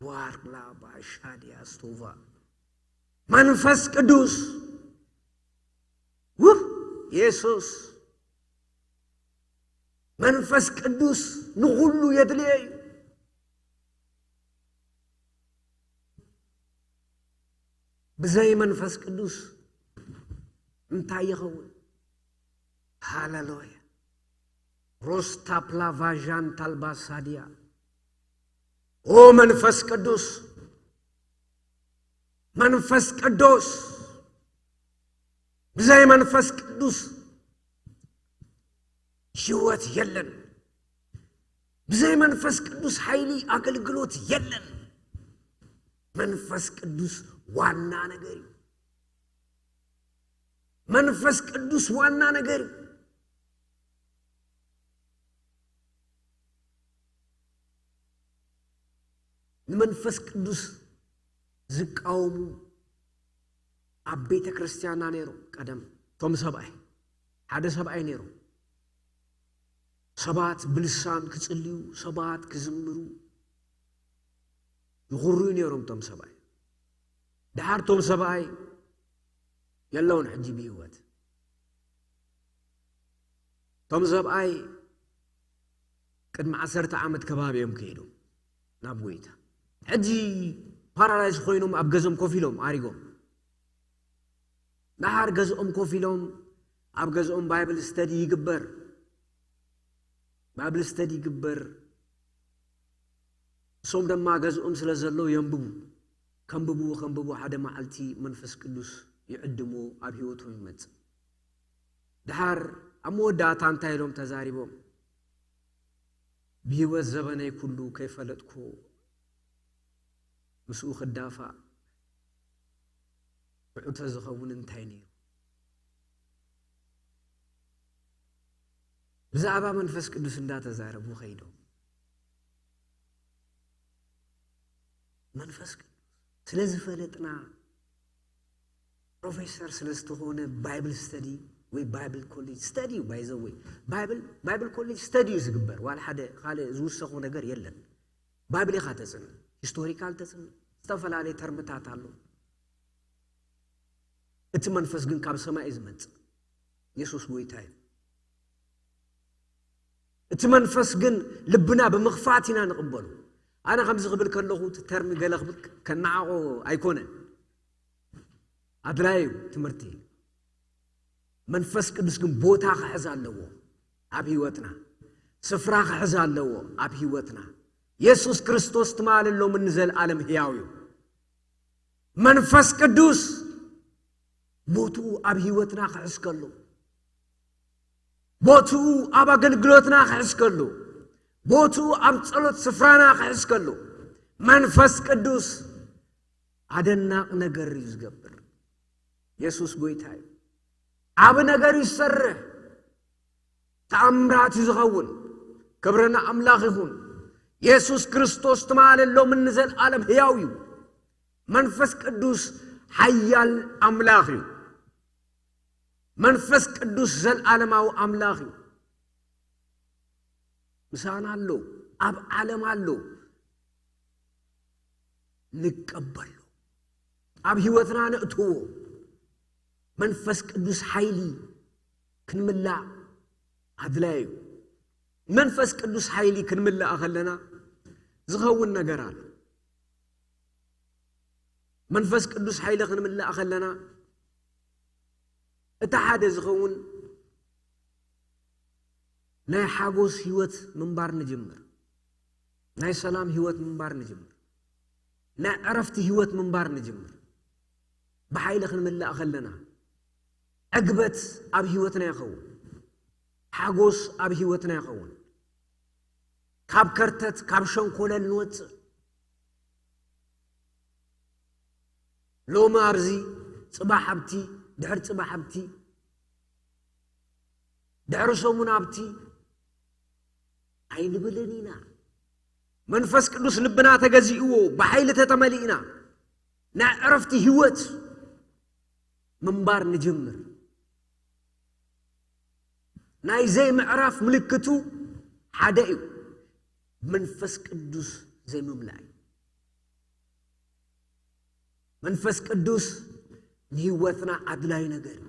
ዋርላ ባሻድያ ስቶቫ። መንፈስ ቅዱስ፣ ውህ፣ የሱስ መንፈስ ቅዱስ ንኹሉ የድልዮ እዩ። ብዘይ መንፈስ ቅዱስ እንታይ ይኸውን? ሃሌሉያ። ሮስታፕላ ቫዣን ታልባሳድያ። ኦ መንፈስ ቅዱስ፣ መንፈስ ቅዱስ፣ ብዘይ መንፈስ ቅዱስ ህይወት የለን። ብዘይ መንፈስ ቅዱስ ሓይሊ ኣገልግሎት የለን። መንፈስ ቅዱስ ዋና ነገር እዩ። መንፈስ ቅዱስ ዋና ነገር እዩ። ንመንፈስ ቅዱስ ዝቃወሙ ኣብ ቤተ ክርስቲያንና ነይሮም። ቀደም እቶም ሰብኣይ፣ ሓደ ሰብኣይ ነይሮም። ሰባት ብልሳን ክጽልዩ፣ ሰባት ክዝምሩ ይኹርዩ ነይሮም እቶም ሰብኣይ። ደሓር እቶም ሰብኣይ የለውን ሕጂ ብህይወት። እቶም ሰብኣይ ቅድሚ ዓሰርተ ዓመት ከባቢ እዮም ከይዶም ናብ ጎይታ። ሕጂ ፓራላይዝ ኮይኖም ኣብ ገዝኦም ኮፍ ኢሎም ኣሪጎም። ደሓር ገዝኦም ኮፍ ኢሎም ኣብ ገዝኦም ባይብል ስተዲ ይግበር። ባይብል ስተዲ ይግበር። እሶም ድማ ገዝኦም ስለ ዘለዉ የንብቡ። ከንብቡ፣ ከንብቡ ሓደ መዓልቲ መንፈስ ቅዱስ ይዕድሞ ኣብ ህይወቶም ይመጽእ። ደሓር ኣብ መወዳእታ እንታይ ኢሎም ተዛሪቦም? ብህይወት ዘበነይ ኩሉ ከይፈለጥኩ ምስኡ ክዳፋእ ብዕተ ዝኸውን እንታይ ነይሩ? ብዛዕባ መንፈስ ቅዱስ እንዳተዛረቡ ከይዶም። መንፈስ ቅዱስ ስለ ዝፈለጥና ፕሮፌሰር ስለ ዝተኾነ ባይብል ስተዲ ወይ ባይብል ኮሌጅ ስተዲ እዩ። ባይዘወይ ባይብል ባይብል ኮሌጅ ስተዲ እዩ ዝግበር። ዋላ ሓደ ካልእ ዝውሰኹ ነገር የለን። ባይብል ኢኻ ተጽንዕ፣ ሂስቶሪካል ተጽንዕ፣ ዝተፈላለየ ተርምታት ኣሎ። እቲ መንፈስ ግን ካብ ሰማይ እዩ ዝመጽእ። የሱስ ጎይታ እዩ። እቲ መንፈስ ግን ልብና ብምኽፋት ኢና ንቕበሉ። ኣነ ከምዚ ክብል ከለኹ እቲ ተርሚ ገለ ክብል ከነዓቆ ኣይኮነን። ኣድላይ እዩ ትምህርቲ። መንፈስ ቅዱስ ግን ቦታ ክሕዝ ኣለዎ ኣብ ህይወትና። ስፍራ ክሕዝ ኣለዎ ኣብ ህይወትና። የሱስ ክርስቶስ ትማልን ሎምን ንዘለኣለም ህያው እዩ። መንፈስ ቅዱስ ቦትኡ ኣብ ህይወትና ክሕዝ ከሎ፣ ቦትኡ ኣብ ኣገልግሎትና ክሕዝ ከሎ፣ ቦትኡ ኣብ ጸሎት ስፍራና ክሕዝ ከሎ፣ መንፈስ ቅዱስ ኣደናቕ ነገር እዩ ዝገብር። የሱስ ጎይታ እዩ። ዓቢ ነገር እዩ ዝሰርሕ። ተኣምራት እዩ ዝኸውን። ክብሪ ንኣምላኽ ይኹን። የሱስ ክርስቶስ ትማልን ሎምን ንዘለኣለም ህያው እዩ። መንፈስ ቅዱስ ሓያል ኣምላኽ እዩ። መንፈስ ቅዱስ ዘለኣለማዊ ኣምላኽ እዩ። ምሳና ኣሎ፣ ኣብ ዓለም ኣሎ። ንቀበሎ፣ ኣብ ህይወትና ነእትዎ። መንፈስ ቅዱስ ሓይሊ ክንምላእ ኣድላይ እዩ። መንፈስ ቅዱስ ሓይሊ ክንምላእ ከለና ዝኸውን ነገር ኣሎ። መንፈስ ቅዱስ ሓይሊ ክንምላእ ከለና እቲ ሓደ ዝኸውን ናይ ሓጎስ ህይወት ምንባር ንጅምር። ናይ ሰላም ህይወት ምንባር ንጅምር። ናይ ዕረፍቲ ህይወት ምንባር ንጅምር። ብሓይሊ ክንምላእ ከለና ዕግበት ኣብ ህይወትና ይኸውን። ሓጎስ ኣብ ህይወትና ይኸውን። ካብ ከርተት፣ ካብ ሸንኮለል ንወጽእ። ሎሚ ኣብዚ፣ ጽባሕ ኣብቲ፣ ድሕሪ ጽባሕ ኣብቲ፣ ድሕሪ ሰሙን ኣብቲ ኣይንብልን ኢና። መንፈስ ቅዱስ ልብና ተገዚእዎ፣ ብሓይሊ ተተመሊእና፣ ናይ ዕረፍቲ ህይወት ምንባር ንጅምር። ናይ ዘይምዕራፍ ምልክቱ ሓደ እዩ፣ መንፈስ ቅዱስ ዘይምምላእ እዩ። መንፈስ ቅዱስ ንህይወትና ኣድላይ ነገር እዩ።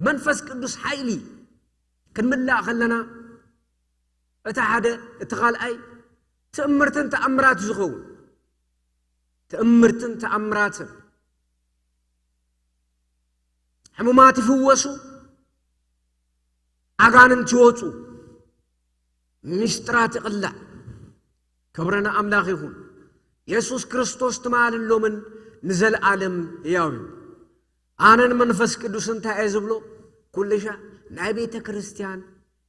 መንፈስ ቅዱስ ሓይሊ ክንምላእ ከለና፣ እቲ ሓደ፣ እቲ ካልኣይ ትእምርትን ተኣምራት ዝኸውን። ትእምርትን ተኣምራትን። ሕሙማት ይፍወሱ፣ ኣጋንንት ይወጹ፣ ምስጢራት ይቕላዕ። ክብሪ ንኣምላኽ ይኹን። የሱስ ክርስቶስ ትማልን ሎምን ንዘለኣለም ህያው እዩ። ኣነን መንፈስ ቅዱስ እንታይ እየ ዝብሎ? ኩልሻ ናይ ቤተ ክርስቲያን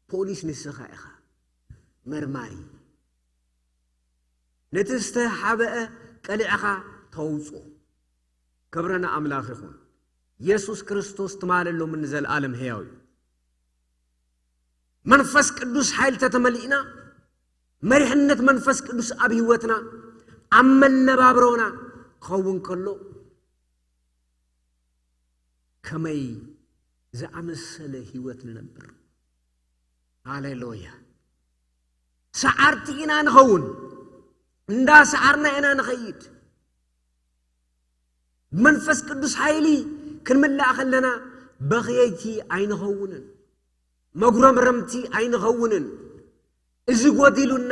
ፖሊስ ንስኻ ኢኻ፣ መርማሪ። ነቲ ዝተሓብአ ቀሊዕኻ ተውጾ። ክብሪ ንኣምላኽ ይኹን። የሱስ ክርስቶስ ትማልን ሎምን ንዘለኣለም ህያው እዩ። መንፈስ ቅዱስ ሓይሊ ተተመሊእና፣ መሪሕነት መንፈስ ቅዱስ ኣብ ህይወትና፣ ኣብ መነባብሮና ክኸውን ከሎ ከመይ ዝኣመሰለ ህይወት ንነብር። ሃሌሉያ። ሰዓርቲ ኢና ንኸውን። እንዳ ሰዓርና ኢና ንኸይድ። መንፈስ ቅዱስ ሓይሊ ክንምላእ ከለና በኽየይቲ ኣይንኸውንን። መጉረምረምቲ ኣይንኸውንን። እዚ ጎዲሉና፣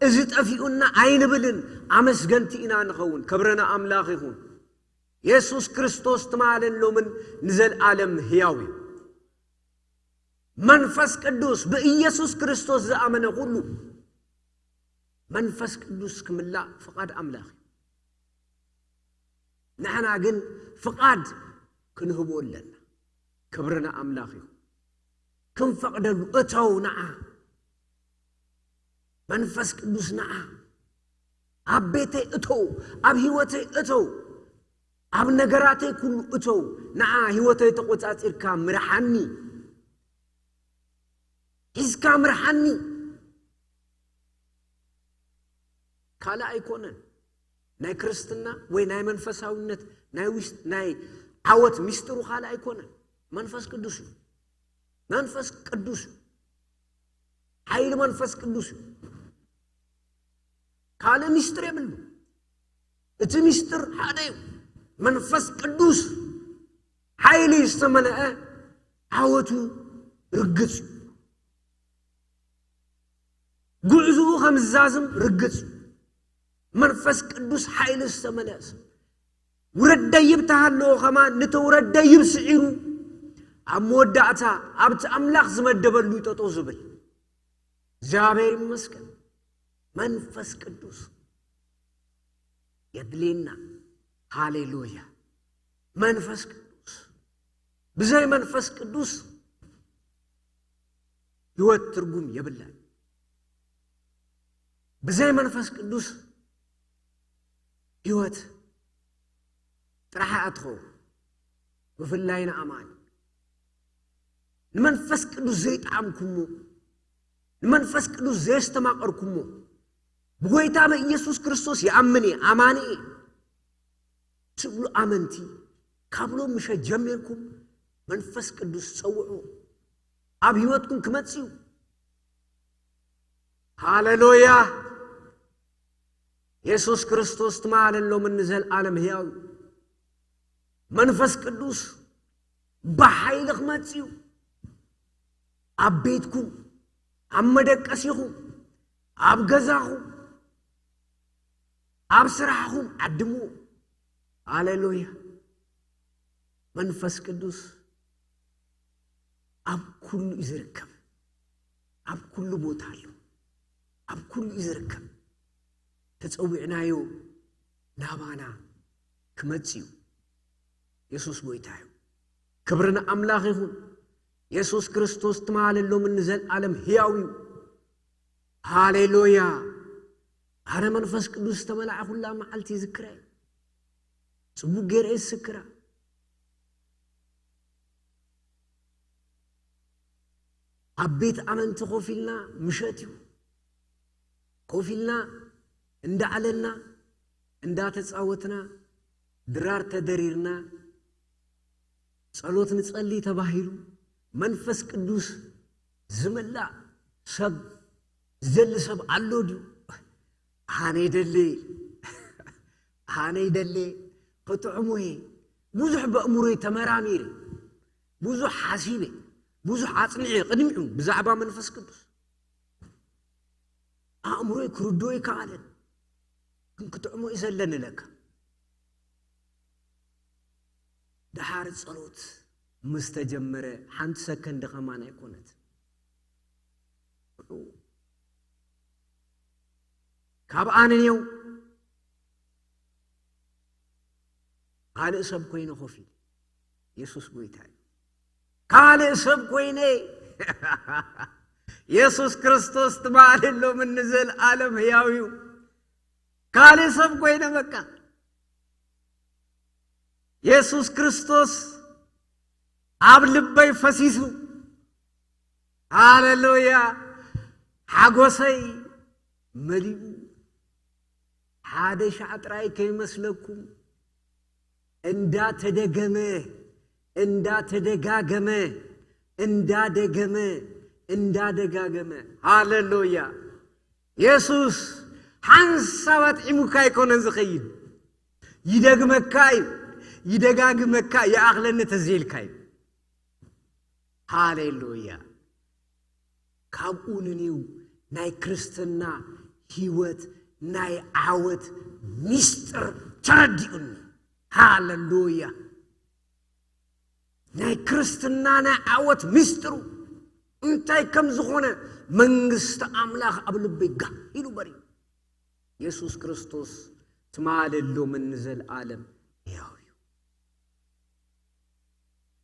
እዚ ጠፊኡና ኣይንብልን። ኣመስገንቲ ኢና ንኸውን። ክብሪ ንኣምላኽ ይኹን። የሱስ ክርስቶስ ትማልን ሎምን ንዘልኣለም ህያው እዩ። መንፈስ ቅዱስ ብኢየሱስ ክርስቶስ ዝኣመነ ኩሉ መንፈስ ቅዱስ ክምላእ ፍቓድ ኣምላኽ እዩ። ንሕና ግን ፍቓድ ክንህቦ ኣለና። ክብሪ ንኣምላኽ እዩ። ክንፈቕደሉ፣ እተው ንዓ፣ መንፈስ ቅዱስ ንዓ፣ ኣብ ቤተይ እተው፣ ኣብ ህይወተይ እተው፣ ኣብ ነገራተይ ኩሉ እተው፣ ንዓ ህይወተይ ተቖጻጺርካ ምርሓኒ፣ ሒዝካ ምርሓኒ። ካልእ ኣይኮነን። ናይ ክርስትና ወይ ናይ መንፈሳውነት ናይ ውሽጥ ናይ ዓወት ሚስጥሩ ካልእ ኣይኮነን። መንፈስ ቅዱስ እዩ። መንፈስ ቅዱስ እዩ። ሓይሊ መንፈስ ቅዱስ እዩ። ካልእ ሚስጥር የብሉ። እቲ ሚስጥር ሓደ እዩ። መንፈስ ቅዱስ ሓይሊ ዝተመልአ ዓወቱ ርግጽ እዩ። ጉዕዝኡ ከም ዝዛዝም ርግጽ እዩ። መንፈስ ቅዱስ ሓይሊ ዝተመልአ ሰብ። ውረድ ደይብ ተሃለዎ ከማን፣ ነቲ ውረድ ደይብ ስዒሩ፣ ኣብ መወዳእታ ኣብቲ ኣምላኽ ዝመደበሉ እዩ ጠጠው ዝብል። እግዚኣብሔር ይመስገን። መንፈስ ቅዱስ የድልየና። ሃሌሉያ። መንፈስ ቅዱስ። ብዘይ መንፈስ ቅዱስ ህይወት ትርጉም የብላን። ብዘይ መንፈስ ቅዱስ ህይወት ጥራሕ እያ ትኸውን። ብፍላይ ንኣማኒ ንመንፈስ ቅዱስ ዘይጠዓምኩሞ፣ ንመንፈስ ቅዱስ ዘየስተማቐርኩሞ፣ ብጎይታ ብኢየሱስ ክርስቶስ ይኣምን እየ፣ ኣማኒ እየ ትብሉ ኣመንቲ፣ ካብ ሎም ምሸት ጀሚርኩም መንፈስ ቅዱስ ጸውዑ። ኣብ ህይወትኩም ክመጽእ እዩ። ሃሌሉያ። የሱስ ክርስቶስ ትማልን ሎምን ንዘለኣለም ህያው እዩ። መንፈስ ቅዱስ ብሓይሊ ክመጽእ እዩ። ኣብ ቤትኩም፣ ኣብ መደቀሲኹም፣ ኣብ ገዛኹም፣ ኣብ ስራሕኹም ዓድምዎ። ሃሌሉያ። መንፈስ ቅዱስ ኣብ ኩሉ እዩ ዝርከብ። ኣብ ኩሉ ቦታ ኣሎ። ኣብ ኩሉ እዩ ዝርከብ። ተጸዊዕናዮ ናባና ክመጽእ እዩ። የሱስ ጎይታ እዩ። ክብሪ ንኣምላኽ ይኹን። የሱስ ክርስቶስ ትማልን ሎምን ንዘለኣለም ህያው እዩ። ሃሌሉያ። ኣነ መንፈስ ቅዱስ ዝተመላእኩላ መዓልቲ ይዝክራ እየ። ጽቡቕ ገይረ እየ ዝዝክራ። ኣብ ቤት ኣመንቲ ኮፍ ኢልና፣ ምሸት እዩ፣ ኮፍ ኢልና እንዳዕለልና እንዳተጻወትና፣ ድራር ተደሪርና፣ ጸሎት ንጸሊ ተባሂሉ፣ መንፈስ ቅዱስ ዝምላእ ሰብ ዝደሊ ሰብ ኣሎ ድዩ? ኣነ ይደሊ፣ ኣነ ይደሊ፣ ክጥዕሞ እየ። ብዙሕ በእምሮይ ተመራሚረ፣ ብዙሕ ሓሲበ፣ ብዙሕ ኣጽኒዐ ቅድሚዑ ብዛዕባ መንፈስ ቅዱስ። ኣእምሮይ ክርድኦ ኣይከኣለን፣ ግን ክጥዕሞ እዩ ዘለኒ ለካ። ደሓር ጸሎት ምስ ተጀመረ ሓንቲ ሰከንድ ከማን ኣይኮነት። ካብ ኣነ ነየው ካልእ ሰብ ኮይነ ኮፍ ኢለ። የሱስ ጎይታ እዩ። ካልእ ሰብ ኮይነ። የሱስ ክርስቶስ ትማልን ሎምን ንዘለኣለም ህያው እዩ። ካልእ ሰብ ኮይነ በቃ። የሱስ ክርስቶስ ኣብ ልበይ ፈሲሱ። ሃሌሉያ። ሓጎሰይ መሊኡ። ሓደ ሻዕ ጥራይ ከይመስለኩም፣ እንዳተደገመ እንዳተደጋገመ እንዳደገመ እንዳደጋገመ። ሃሌሉያ። የሱስ ሓንሳብ ኣጥዒሙካ ኣይኮነን ዝኸይድ። ይደግመካ እዩ። ይደጋግመካ፣ ይኣኽለኒ ተዘይልካ እዩ። ሃሌሉያ። ካብኡ ንንዩ ናይ ክርስትና ህይወት ናይ ዓወት ሚስጥር ተረዲኡኒ። ሃሌሉያ። ናይ ክርስትና ናይ ዓወት ሚስጥሩ እንታይ ከም ዝኾነ መንግስቲ ኣምላኽ ኣብ ልበይ ጋህ ኢሉ በሪሁ። የሱስ ክርስቶስ ትማልን ሎምን ንዘለኣለም ሕያው እዩ።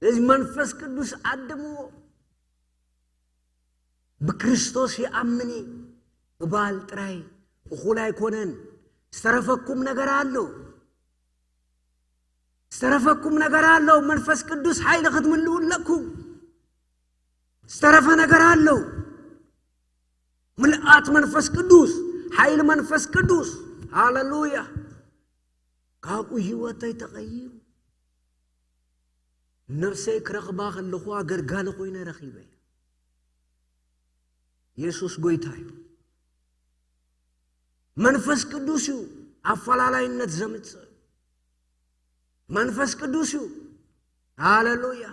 ስለዚ መንፈስ ቅዱስ ዓድምዎ። ብክርስቶስ ይኣምን እየ ምባል ጥራይ እኹል ኣይኮነን። ዝተረፈኩም ነገር ኣሎ። ዝተረፈኩም ነገር ኣሎ። መንፈስ ቅዱስ ሓይሊ ክትምልኡ ኣለኩም። ዝተረፈ ነገር ኣሎ። ምልኣት መንፈስ ቅዱስ፣ ሓይሊ መንፈስ ቅዱስ። ሃሌሉያ። ካብኡ ህይወተይ ተቐይሩ። ነፍሰይ ክረኽባ ከለኹ ኣገልጋሊ ኮይነ ረኺበያ። የሱስ ጎይታ እዩ። መንፈስ ቅዱስ እዩ ኣፈላላይነት ዘምጽእ። መንፈስ ቅዱስ እዩ። ሃሌሉያ።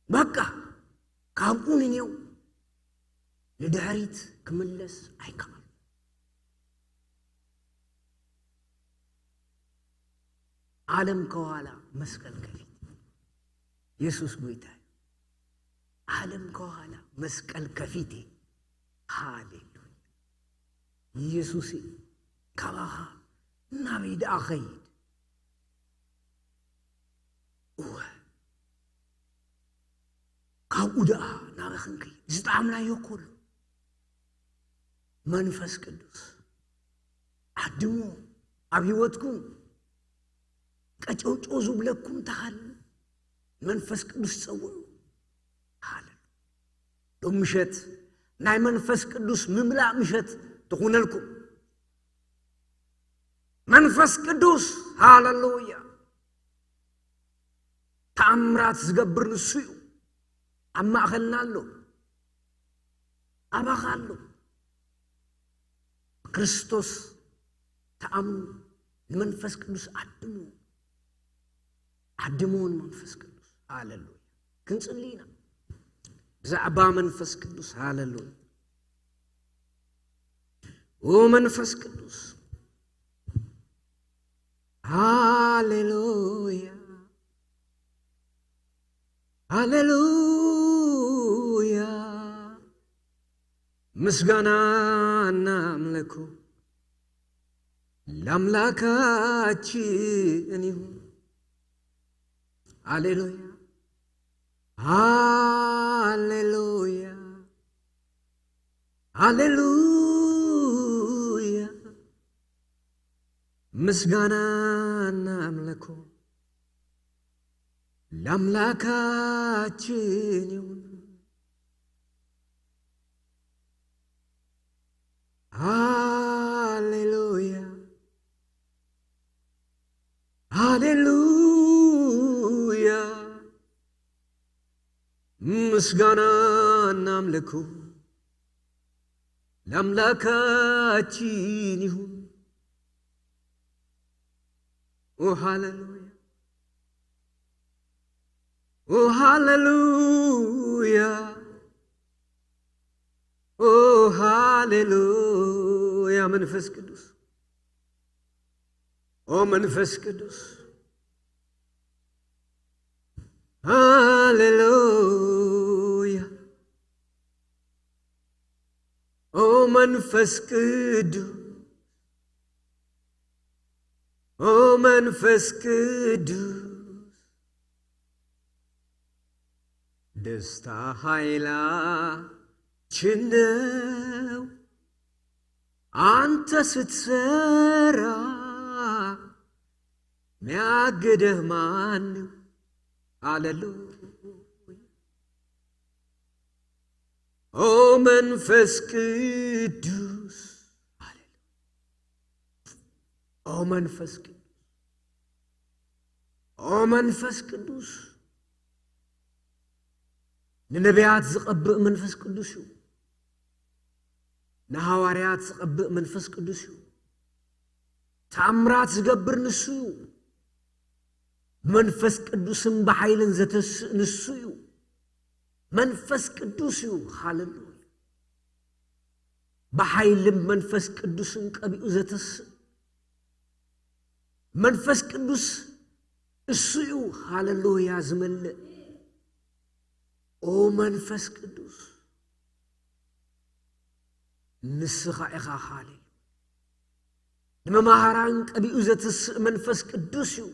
በቃ ካብኡ ንኔው ንድሕሪት ክምለስ ኣይከኣል። ዓለም ከዋላ መስቀል ከፊት። የሱስ ጎይታ እዩ። ዓለም ከዋላ መስቀል ከፊት። ሃሌሉያ። የሱስ ካባኻ ናበይ ደኣ ኸይድ? እወ፣ ካብኡ ደኣ ናበይ ክንከይድ? ዝጠዓምናዮ እኮ ኣሎ። መንፈስ ቅዱስ ዓድሞ ኣብ ህይወትኩም ቀጨውጨው ዝብለኩም ተሃሉ መንፈስ ቅዱስ ጸውዑ። ሃሌሉያ። ሎም ምሸት ናይ መንፈስ ቅዱስ ምምላእ ምሸት ትኹነልኩም። መንፈስ ቅዱስ፣ ሃሌሉያ፣ ተኣምራት ዝገብር ንሱ እዩ። ኣብ ማእኸልና ኣሎ። ኣባኻ ኣሎ። ክርስቶስ ተኣምኑ፣ ንመንፈስ ቅዱስ ዓድሙ። ዓድሙ ንመንፈስ ቅዱስ። ሃሌሉያ። ክንጽሊ ኢና። ብዛዕባ መንፈስ ቅዱስ። ሃሌሉያ። ኦ መንፈስ ቅዱስ። ሃሌሉያ። ሃሌሉያ። ምስጋናና ኣምልኮ ለኣምላካችን ይሁን። ሃሌሉያ። ሃሌሉያ። ሃሌሉያ። ምስጋናና ኣምልኮ ለኣምላካችን ይሁን። ሃሌሉያ። ሃሌሉያ። ምስጋናና ኣምልኮ ለኣምላካችን ይሁን። ኦ ሃሌሉያ። ኦ ሃሌሉያ። ኦ ሃሌሉያ። መንፈስ ቅዱስ። ኦ መንፈስ ቅዱስ። ሃሌሉያ። ኦ መንፈስ ቅዱስ። ኦ መንፈስ ቅዱስ። ደስታ ኃይላችን ነው። አንተ ስትሰራ ሚያግድህ ማን ነው? ሃሌሉያ። ኦ መንፈስ ቅዱስ። ሃሌሉያ። ኦ መንፈስ ቅዱስ፣ ኦ መንፈስ ቅዱስ፣ ንነቢያት ዝቐብእ መንፈስ ቅዱስ እዩ። ንሃዋርያት ዝቐብእ መንፈስ ቅዱስ እዩ። ተኣምራት ዝገብር ንሱ እዩ። ብመንፈስ ቅዱስን ብሓይልን ዘተስእ ንሱ እዩ። መንፈስ ቅዱስ እዩ። ሃሌሉያ። ብሓይልን መንፈስ ቅዱስን ቀቢኡ ዘተስእ መንፈስ ቅዱስ እሱ እዩ። ሃሌሉያ። ዝመልእ ኦ መንፈስ ቅዱስ፣ ንስኻ ኢኻ። ሃሌሉያ። ንመማህራን ቀቢኡ ዘተስእ መንፈስ ቅዱስ እዩ።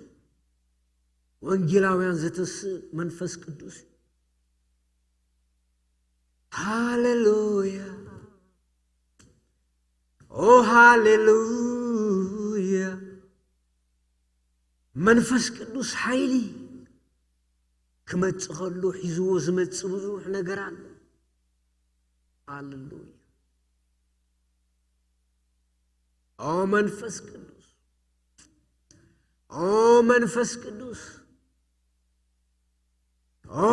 ወንጌላውያን ዘተስእ መንፈስ ቅዱስ እዩ። ሃሌሉያ። ኦ ሃሌሉያ። መንፈስ ቅዱስ ሓይሊ ክመጽእ ከሎ ሒዝዎ ዝመጽእ ብዙሕ ነገር ኣሎ። ሃሌሉያ። ኦ መንፈስ ቅዱስ፣ ኦ መንፈስ ቅዱስ፣ ኦ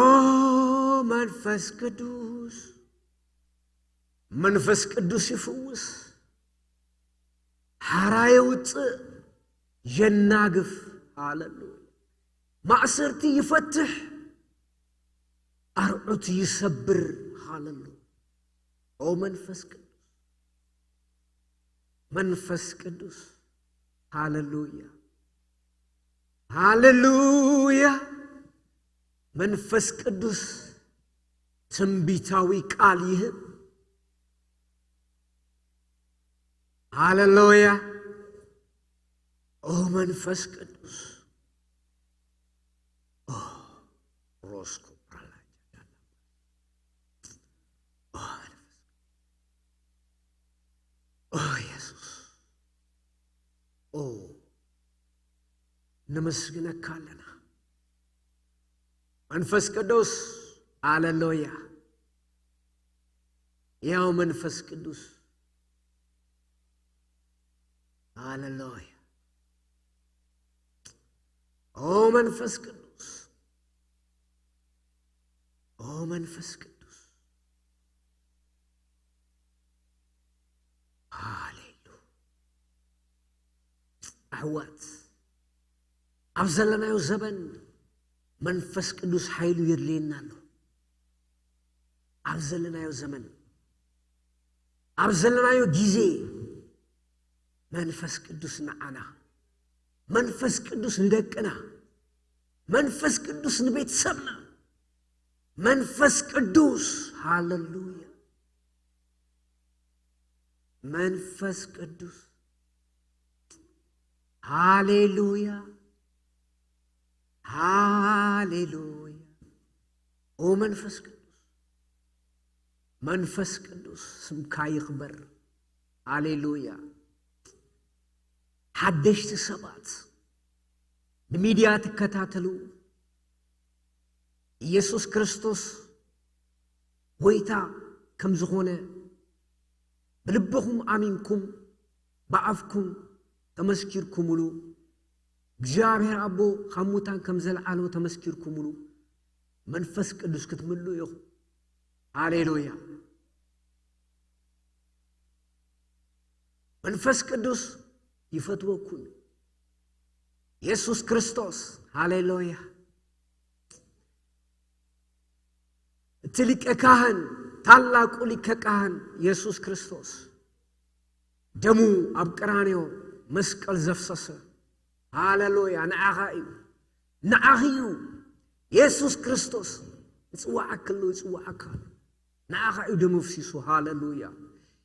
መንፈስ ቅዱስ፣ መንፈስ ቅዱስ ይፍውስ፣ ሓራ የውፅእ፣ የናግፍ። ሃሌሉያ። ማእሰርቲ ይፈትሕ፣ ኣርዑት ይሰብር። ሃሌሉያ። ኦ መንፈስ ቅዱስ፣ መንፈስ ቅዱስ፣ ሃሌሉያ፣ ሃሌሉያ። መንፈስ ቅዱስ ትንቢታዊ ቃል ይህብ። ሃሌሉያ። ኦ መንፈስ ቅዱስ፣ ኦ ሮስኮ ፕራላጃ፣ ኦ መንፈስ፣ ኦ ኢየሱስ፣ ኦ ነመስግነካ ኣለና። መንፈስ ቅዱስ፣ ሃሌሉያ። ያው መንፈስ ቅዱስ፣ ሃሌሉያ። ኦ መንፈስ ቅዱስ፣ ኦ መንፈስ ቅዱስ፣ ሃሌሉ። ኣሕዋት፣ ኣብ ዘለናዮ ዘበን መንፈስ ቅዱስ ሓይሉ የድልየና ኣሎ። ኣብ ዘለናዮ ዘመን፣ ኣብ ዘለናዮ ግዜ መንፈስ ቅዱስ ንዓና፣ መንፈስ ቅዱስ ንደቅና፣ መንፈስ ቅዱስ ንቤተሰብና፣ መንፈስ ቅዱስ፣ ሃሌሉያ፣ መንፈስ ቅዱስ፣ ሃሌሉያ፣ ሃሌሉያ። ኦ መንፈስ ቅዱስ፣ መንፈስ ቅዱስ ስምካ ይኽበር። ሃሌሉያ። ሓደሽቲ ሰባት ብሚድያ ትከታተሉ፣ ኢየሱስ ክርስቶስ ጎይታ ከም ዝኾነ ብልብኹም ኣሚንኩም ብኣፍኩም ተመስኪርኩምሉ፣ እግዚኣብሔር ኣቦ ካብ ሙታን ከም ዘልዓሎ ተመስኪርኩምሉ፣ መንፈስ ቅዱስ ክትምልኡ ኢኹም። ሃሌሉያ። መንፈስ ቅዱስ ይፈትወኩም። የሱስ ክርስቶስ፣ ሃሌሉያ። እቲ ሊቀ ካህን፣ ታላቁ ሊቀ ካህን የሱስ ክርስቶስ፣ ደሙ ኣብ ቀራንዮ መስቀል ዘፍሰሰ፣ ሃሌሉያ፣ ንዓኻ እዩ፣ ንዓኺ እዩ። የሱስ ክርስቶስ ይጽዋዓኪ ኣሎ፣ ይጽዋዓካ ኣሎ። ንዓኻ እዩ ደሙ ኣፍሲሱ፣ ሃሌሉያ።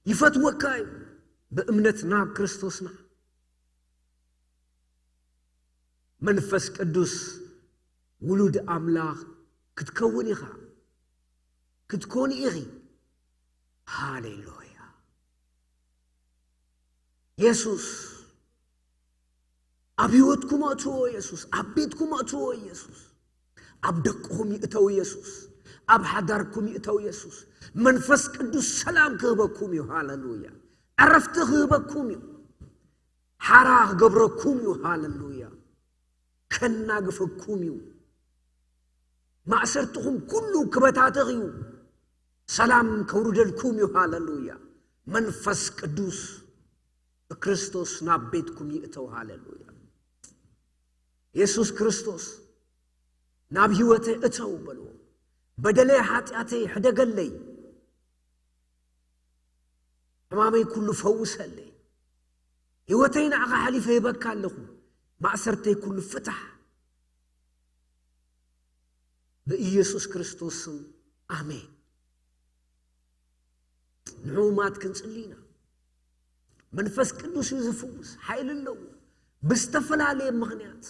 ይፈትወካ እዩ። ብእምነት ናብ ክርስቶስና። መንፈስ ቅዱስ ውሉድ ኣምላኽ ክትከውን ኢኻ፣ ክትኮኒ ኢኺ። ሃሌሉያ። የሱስ ኣብ ህይወትኩም ኣእትዎ፣ የሱስ ኣብ ቤትኩም ኣእትዎ፣ የሱስ ኣብ ደቅኹም ይእተው፣ የሱስ ኣብ ሓዳርኩም ይእተው፣ የሱስ መንፈስ ቅዱስ ሰላም ክህበኩም እዩ። ሃሌሉያ። ዕረፍቲ ክህበኩም እዩ። ሓራ ክገብረኩም እዩ። ሃለሉያ። ከናግፈኩም እዩ። ማእሰርትኹም ኩሉ ክበታተኽ እዩ። ሰላም ከውርደልኩም እዩ። ሃለሉያ። መንፈስ ቅዱስ ብክርስቶስ ናብ ቤትኩም ይእተው። ሃለሉያ። የሱስ ክርስቶስ ናብ ህይወተይ እተው በልዎ። በደለይ ሓጢኣተይ ሕደገለይ። ሕማመይ ኩሉ ፈውሰለይ። ህይወተይ ንዓኻ ሓሊፈ ይበካ ኣለኹ። ማእሰርተይ ኩሉ ፍታሕ። ብኢየሱስ ክርስቶስ ስም ኣሜን። ንሕሙማት ክንጽሊ ኢና። መንፈስ ቅዱስ እዩ ዝፍውስ፣ ሓይሊ ኣለዎ። ብዝተፈላለየ ምኽንያት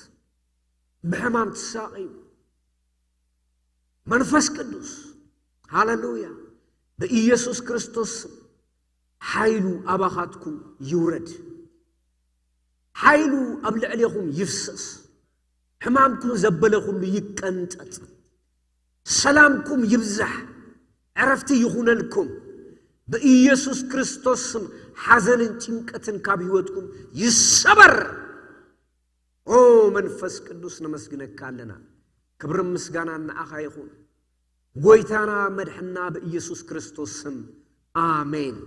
ብሕማም ትሳቐዩ፣ መንፈስ ቅዱስ፣ ሃለሉያ፣ ብኢየሱስ ክርስቶስ ስም ሓይሉ ኣባኻትኩም ይውረድ። ሓይሉ ኣብ ልዕሌኹም ይፍሰስ። ሕማምኩም ዘበለ ኩሉ ይቀንጠጥ። ሰላምኩም ይብዛሕ። ዕረፍቲ ይኹነልኩም። ብኢየሱስ ክርስቶስ ስም ሓዘንን ጭንቀትን ካብ ህይወትኩም ይሰበር። ኦ መንፈስ ቅዱስ፣ ነመስግነካ ኣለና። ክብርን ምስጋናን ንዓኻ ይኹን። ጎይታና መድሕና ብኢየሱስ ክርስቶስ ስም፣ ኣሜን።